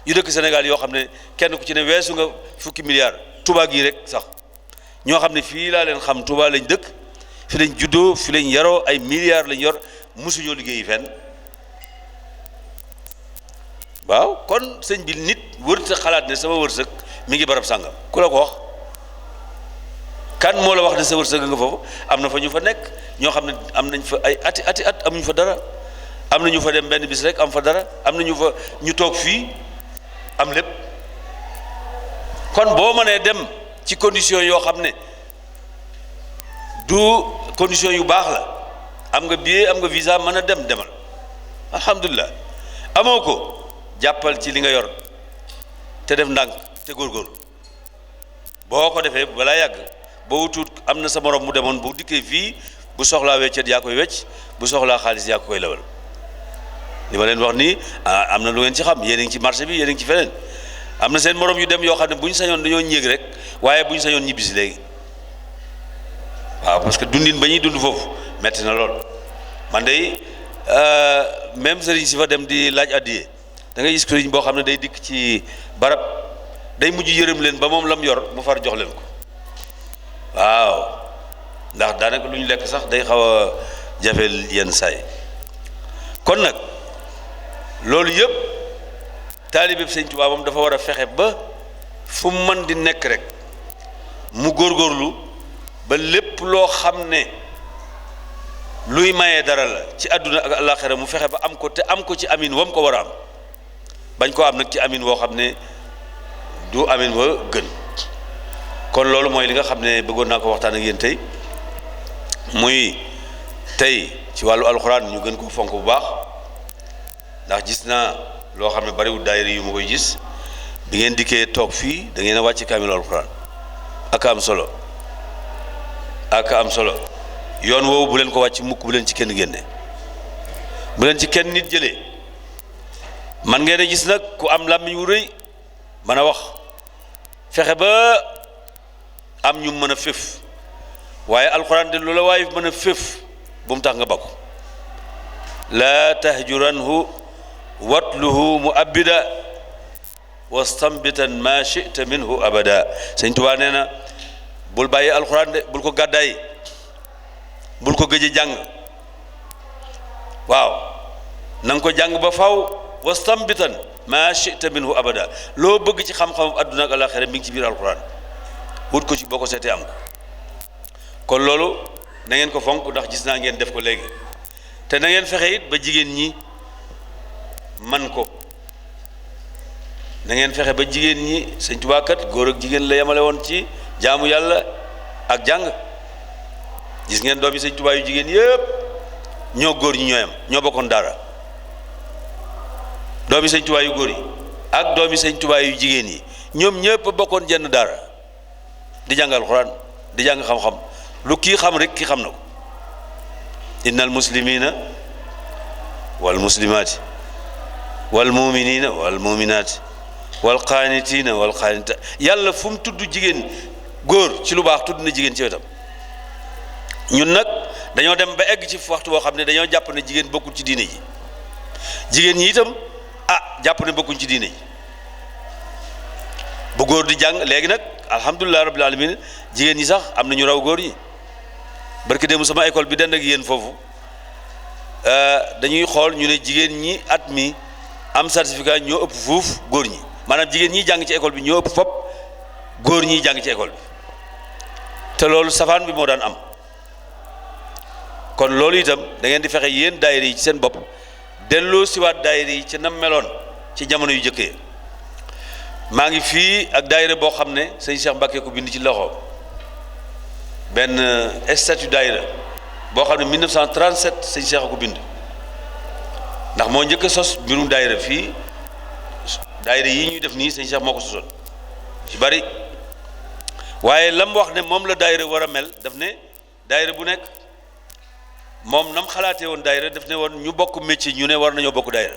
yu dëkk Sénégal yoo xam ne kenn ku ci ne weesu nga fukki milliard Touba gii rek sax ñoo xam ne fii laa leen xam Touba lañ dëkk fi lañ juddoo fi lañ yaroo ay milliards lañ yor mosuñoo liggéeyi fenn waaw kon sëñ bi nit wërta xalaat ne sama wërsëg mi ngi barab sàngam ku la ko wax kan moo la wax ne sa wërsëg nga foofu am na fa ñu fa nekk ñoo xam ne am nañ fa ay ati at amuñu fa dara am na ñu fa dem benn bis rek am fa dara am na ñu fa ñu toog fii am lépp kon boo mënee dem ci condition yoo xam ne du condition yu baax la am nga billet am nga visa mën a dem demal alhamdulilah amoo ko jàppal ci li nga yor te def ndànk te góorgóorlu boo ko defee balaa yàgg boo wutut am na sa morom mu demoon bu dikkee fii bu soxlaa weccet yaa koy wecc bu soxlaa xaalis yaa koy lewal li ma leen wax nii am na lu ngeen ci xam yéen a ngi ci marché bi yéen a ngi ci feneen am na seen morom yu dem yoo xam ne bu ñu sañoon dañoo ñéeg rek waaye bu ñu sañoon ñibbisi léegi waaw parce que dundin ba ñuy dund foofu metti na lool man day même sëriñ si fa dem di laaj addiye da ngay gis sëriñ boo xam ne day dikk ci barab day mujj yërëm leen ba moom lam yor mu far jox leen ko waaw ndax daanaka lu ñu lekk sax day xaw a jafeel yenn saay kon nag loolu yëpp taalibe sëñ Tuubaa moom dafa war a fexe ba fu mu mën di nekk rek mu góorgóorlu ba lépp loo xam ne luy mayee dara la ci àdduna ak àllaaxira mu fexe ba am ko te am ko ci amin wam ko war a am bañ koo am nag ci amin woo xam ne du amin wa gën kon loolu mooy li nga xam ne bëggoon naa ko waxtaan ak yéen tey muy tey ci wàllu alxuraan ñu gën ko fonk bu baax ndax gis naa loo xam ne bariwul daayira yu ma koy gis bi ngeen dikkee toog fii da ngeen a wàcc kaamilu alxuraan ak am solo yoon woowu bu leen ko wàcc mukk bu leen ci kenn génne bu leen ci kenn nit jëlee man ngeen a gis nag ku am làmmiñ wu rëy mën a wax fexe ba am ñu mën a féf waaye alxuraan de loola waaye mën a féf bu mu tax nga bakku laa tahjuranhu watluhu mu abida wastambitan ma chita minhu abada sëñ Tuubaa nee na bul bàyyi alxuraan de bul ko gàddaay bul ko gëj a jàng waaw na nga ko jàng ba faw wastambitan ma chita minhu abada loo bëgg ci xam-xam adduna ak alaxira mi ngi ci biir alxuraan wut ko ci boo ko seetee am ko kon loolu na ngeen ko fonk ndax gis naa ngeen def ko léegi te na ngeen fexe it ba jigéen ñi man ko na ngeen fexe ba jigéen ñi sëñ Tuubaa kat góor ak jigéen la yemale woon ci jaamu yàlla ak jàng gis ngeen doomi sëñ Tuubaa yu jigéen yëpp ñoo góor ñi ñooyam ñoo bokkoon daara doomi sëñ Tuubaa yu góor yi ak doomi sëñ Tuubaa yu jigéen yi ñoom ñëpp bokkoon jenn daara di jàng alxuraan di jàng xam-xam lu kii xam rek kii xam na ko innal muslimina wal muslimaati wal muminina wal muminaati wal qaanitina wal qaanita yàlla fu mu tudd jigéen góor ci lu baax tudd na jigéen ci wetam ñun nag dañoo dem ba egg ci waxtu boo xam ne dañoo jàpp ne jigéen bokkul ci diine ji jigéen ñi itam jàpp ne bokkuñ ci diine ji bu góor di jàng léegi nag alhamdulilah rabbil alamin jigéen ñi sax am na ñu raw góor ñi barki démb sama école bi dend ak yéen foofu dañuy xool ñu ne jigéen ñi at mi am certificat ñoo ëpp fuuf góor ñi maanaam jigéen ñi jàng ci école bi ñoo ëpp fop góor ñi jàng ci école bi te loolu safaan bi moo daan am kon loolu itam da ngeen di fexe yéen daayira yi ci seen bopp delloo siwaat daayira yi ci nam meloon ci jamono yu jëkkee maa ngi fii ak daayira boo xam ne sëñ Cheikh Mbacke ko bind ci loxo benn statut daayira boo xam ne 1937 sëñ Cheikh ko bind ndax moo njëkk a sos mbirum daayira fii daayira yi ñuy def nii sëñ Cheikh moo ko sosoon ci bari waaye lam wax ne moom la daayira war a mel daf ne daayira bu nekk moom nam xalaatee woon daayira daf ne woon ñu bokk métier ñu ne war nañoo bokk daayira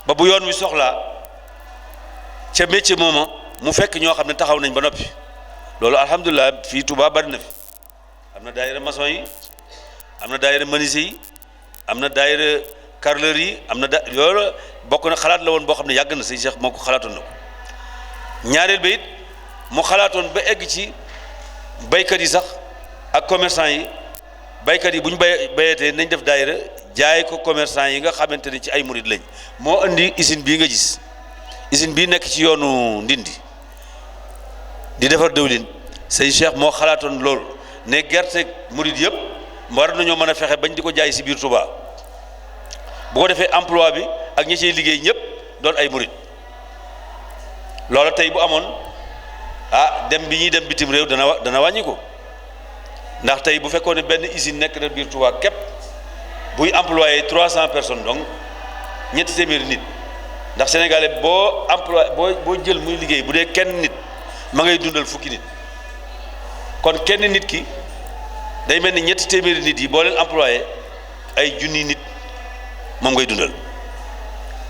ba bu yoon wi soxlaa ca métier mooma mu fekk ñoo xam ne taxaw nañ ba noppi loolu alhamdulilah fii Touba bari na fi am na daayira maçon yi am na daayira menuisier yi am na daayira carreleur yi am na loolu bokk na xalaat la woon boo xam ne yàgg na sëñ Cheikh moo ko xalaatoon na ko ñaareel ba it mu xalaatoon ba egg ci baykat yi sax ak commerçant yi baykat yi bu ñu bayatee nañ def daayira jaay ko commerçant yi nga xamante ni ci ay murid lañ moo indi usine bii nga gis usine bii nekk ci yoonu Ndindi di defar dëwlin sëñ Cheikh moo xalaatoon loolu ne gerte murid yëpp war nañoo mën a fexe bañ di ko jaay si biir Touba bu ko defee emploi bi ak ñi ciy liggéey ñëpp doon ay murid loola tey bu amoon dem bi ñuy dem bitim réew dana wàññi ko ndax tey bu fekkoon ne benn usine nekk na biir Touba képp buy employé 300 personnes donc ñetti téeméeri nit ndax sénégalais boo employé boo jël muy liggéey bu dee kenn nit ma ngay dundal fukki nit kon kenn nit ki day mel ni ñetti téeméeri nit yi boo leen employé ay junni nit moom ngay dundal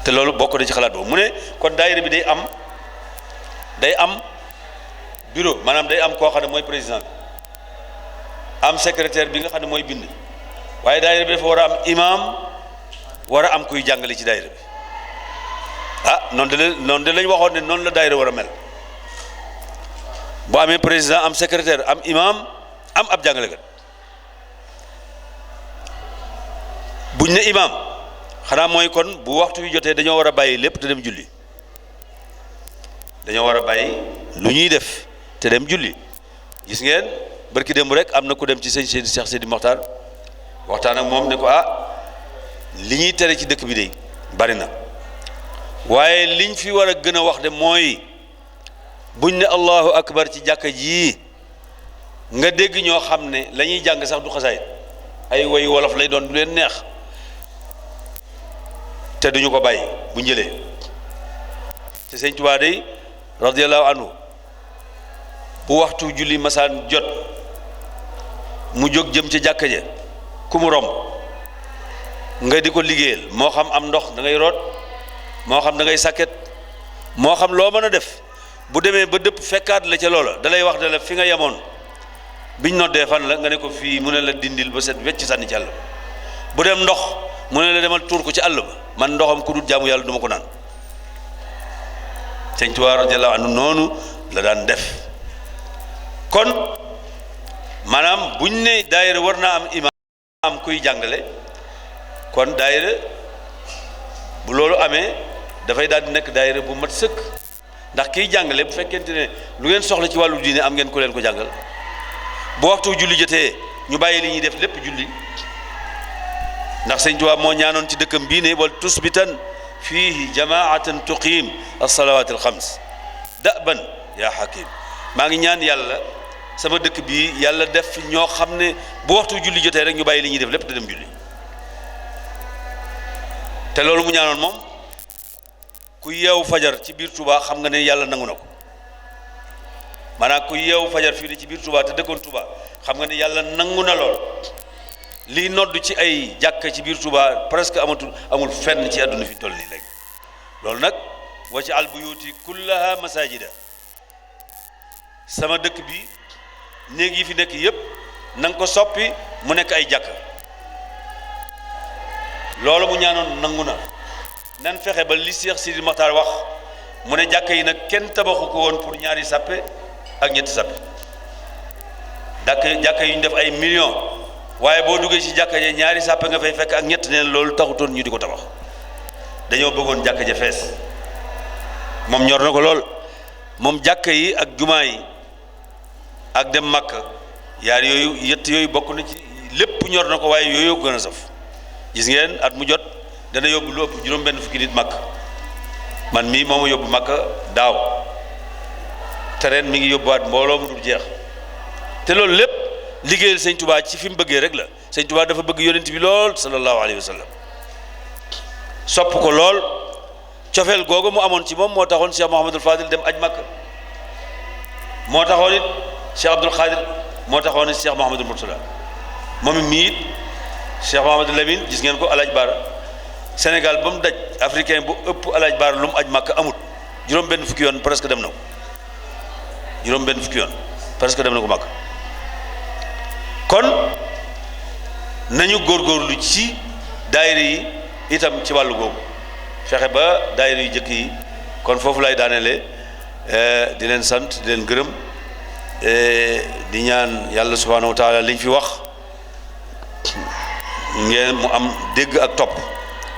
te loolu bokk na ci xalaat boobu mu ne kon daayira bi day am bureau maanaam day am koo xam ne mooy président bi am secrétaire bi nga xam ne mooy bind waaye daayira bi dafa war a am imam war a am kuy jàngale ci daayira bi noonu de lañ waxoon ne noonu la daayira war a mel bu amee président am secrétaire am imam am ab jàngalekat buñ ne imam xanaa mooy kon bu waxtu wi jotee dañoo war a bàyyi lépp te dem julli dañoo war a bàyyi lu ñuy def te dem julli gis ngeen barki démb rek am na ku dem ci sëñ Cheikh Sidi Mokhtar waxtaan ak moom ne ko li ñuy tere ci dëkk bi de bari na waaye liñ fi war a gën a wax de mooy buñ ne allahu akbar ci jàkka ji nga dégg ñoo xam ne la ñuy jàng sax du xasaayit ay woy wolof lay doon du leen neex te duñu ko bàyyi bu njëlee te sëñ Tuubaa day radiyallahu anhu bu waxtu julli masaan jot mu jóg jëm ca jàkka ja ku mu romb nga di ko liggéeyal moo xam am ndox da ngay root moo xam da ngay sàkket moo xam loo mën a def bu demee ba dëpp fekkaat la ca loola da lay wax ne la fi nga yemoon biñ noddee fan la nga ne ko fii mu ne la dindil ba set wecc sànni ci àll bu dem ndox mu ne la demal tuur ko ci àll ba man ndoxam ku dul jaamu yàlla du ma ko naan sëñ Tuubaa radiyallaahu anhu noonu la daan def kon maanaam buñ ne daayira war naa am imaam kuy jàngale kon daayira bu loolu amee dafay daal di nekk daayira bu mat sëkk ndax kiy jàngale bu fekkente ne lu ngeen soxla ci wàllu diine am ngeen ku leen ko jàngal bu waxtu julli jotee ñu bàyyi li ñuy def lépp julli ndax sëñ Tuubaa moo ñaanoon ci dëkkam bii ne wal tusbitan fiihi jamaatan tuqiim as-salawaat al-xams da'ban yaa hakim maa ngi ñaan yàlla sama dëkk bii yàlla def fi ñoo xam ne bu waxtu julli jotee rek ñu bàyyi li ñuy def lépp te dem julli te loolu mu ñaanoon moom ku yeewu fajar ci biir Touba xam nga ne yàlla nangu na ko maanaam ku yeewu fajar fii de ci biir Touba te dëkkoon Touba xam nga ne yàlla nangu na lool lii nodd ci ay jàkka ci biir Touba presque amul fenn ci àdduna fi toll nii léegi loolu nag waj'al buyuti kullaha masajida sama dëkk bi néeg yi fi nekk yépp na nga ko soppi mu nekk ay jàkka loolu mu ñaanoon nangu na nan fexe ba li Cheikh Sidi Mokhtar wax mu ne jàkka yi nag kenn tabaxu ko woon pour ñaari sàppe ak ñetti sàppe jàkka yu ñu def ay millions waaye boo duggee ci jàkka ja ñaari sàppe nga fay fekk ak ñett neen loolu taxutoon ñu di ko tabax dañoo bëggoon jàkka ja fees moom ñor na ko lool moom jàkka yi ak jumaa yi ak dem Makka yaar yooyu yett yooyu bokk na ci lépp ñor na ko waaye yooyu gën a saf gis ngeen at mu jot dana yóbbu lu ëpp juróom-benn fukki nit Makka man mii moo ma yóbbu Makka daaw te ren mi ngi yóbbuwaat mbooloo mu dul jeex te loolu lépp liggéeyal sëñ Touba ci fi mu bëggee rek la sëñ Touba dafa bëgg yonent bi lool sallallahu alayhi wa sallam sopp ko lool cofeel googu mu amoon ci moom moo taxoon Cheikh Mouhamadul Fadil dem aj Makka moo taxoon it Cheikh Abdoul Khadir moo taxoon it Cheikh Mouhamadul Mourtala moom mii it Cheikh Mouhamadul Lamine gis ngeen ko alaaj Baara Sénégal ba mu daj africain bu ëpp alaaj Baara lu mu aj Makka amut juróom-benn fukki yoon presque dem na ko juróom-benn fukki yoon presque dem na ko Makka kon nañu góorgóorlu ci daayira yi itam ci wàllu googu fexe ba daayira yu jëkk yi kon foofu lay daaneele di leen sant di leen gërëm di ñaan yàlla subhaanahu wa taala liñ fi wax ngeen mu am dégg ak topp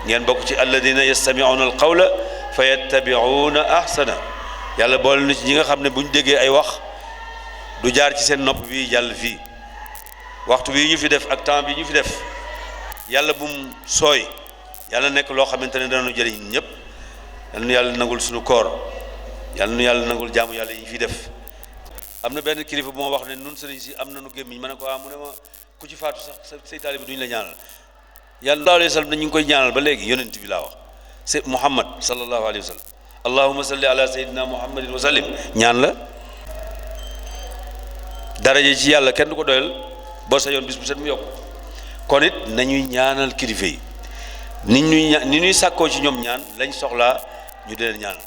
ngeen bokk ci alladina yastami'una alqawla fa yattabi'una ahsana yàlla boole na ci ñi nga xam ne bu ñu déggee ay wax du jaar ci seen nopp bi jàll fii waxtu bi ñu fi def ak temps bi ñu fi def yàlla bum sooy yàlla nekk loo xamante ne danañu jëriñ ñëpp yal na yàlla nangul suñu koor yal na yàlla nangul jaamu yàlla yi ñu fi def. am na benn kilifa bu ma wax ne nun sëriñ si am nañu gémmiñ ma ne ko mu ne ma ku ci faatu sax say taalibe duñu la ñaanal yàlla sallallahu alayhi wa sallam ñu ngi koy ñaanal ba léegi yonent bi laa wax c'est Muhammad sallallahu alayhi wa sallam allahumma salli ala sayyidina muhammadin wa sallim ñaan la daraje ci yàlla kenn du ko doyal boo sa yoon bis bu set mu yokk kon it nañuy ñaanal kilifa yi ni ñuy sàkkoo ci ñoom ñaan lañ soxlaa ñu di leen ñaanal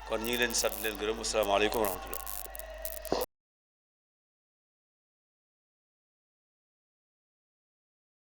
kon ñu ngi leen sant leen gërëm asalaamaaleykum wa rahmatullah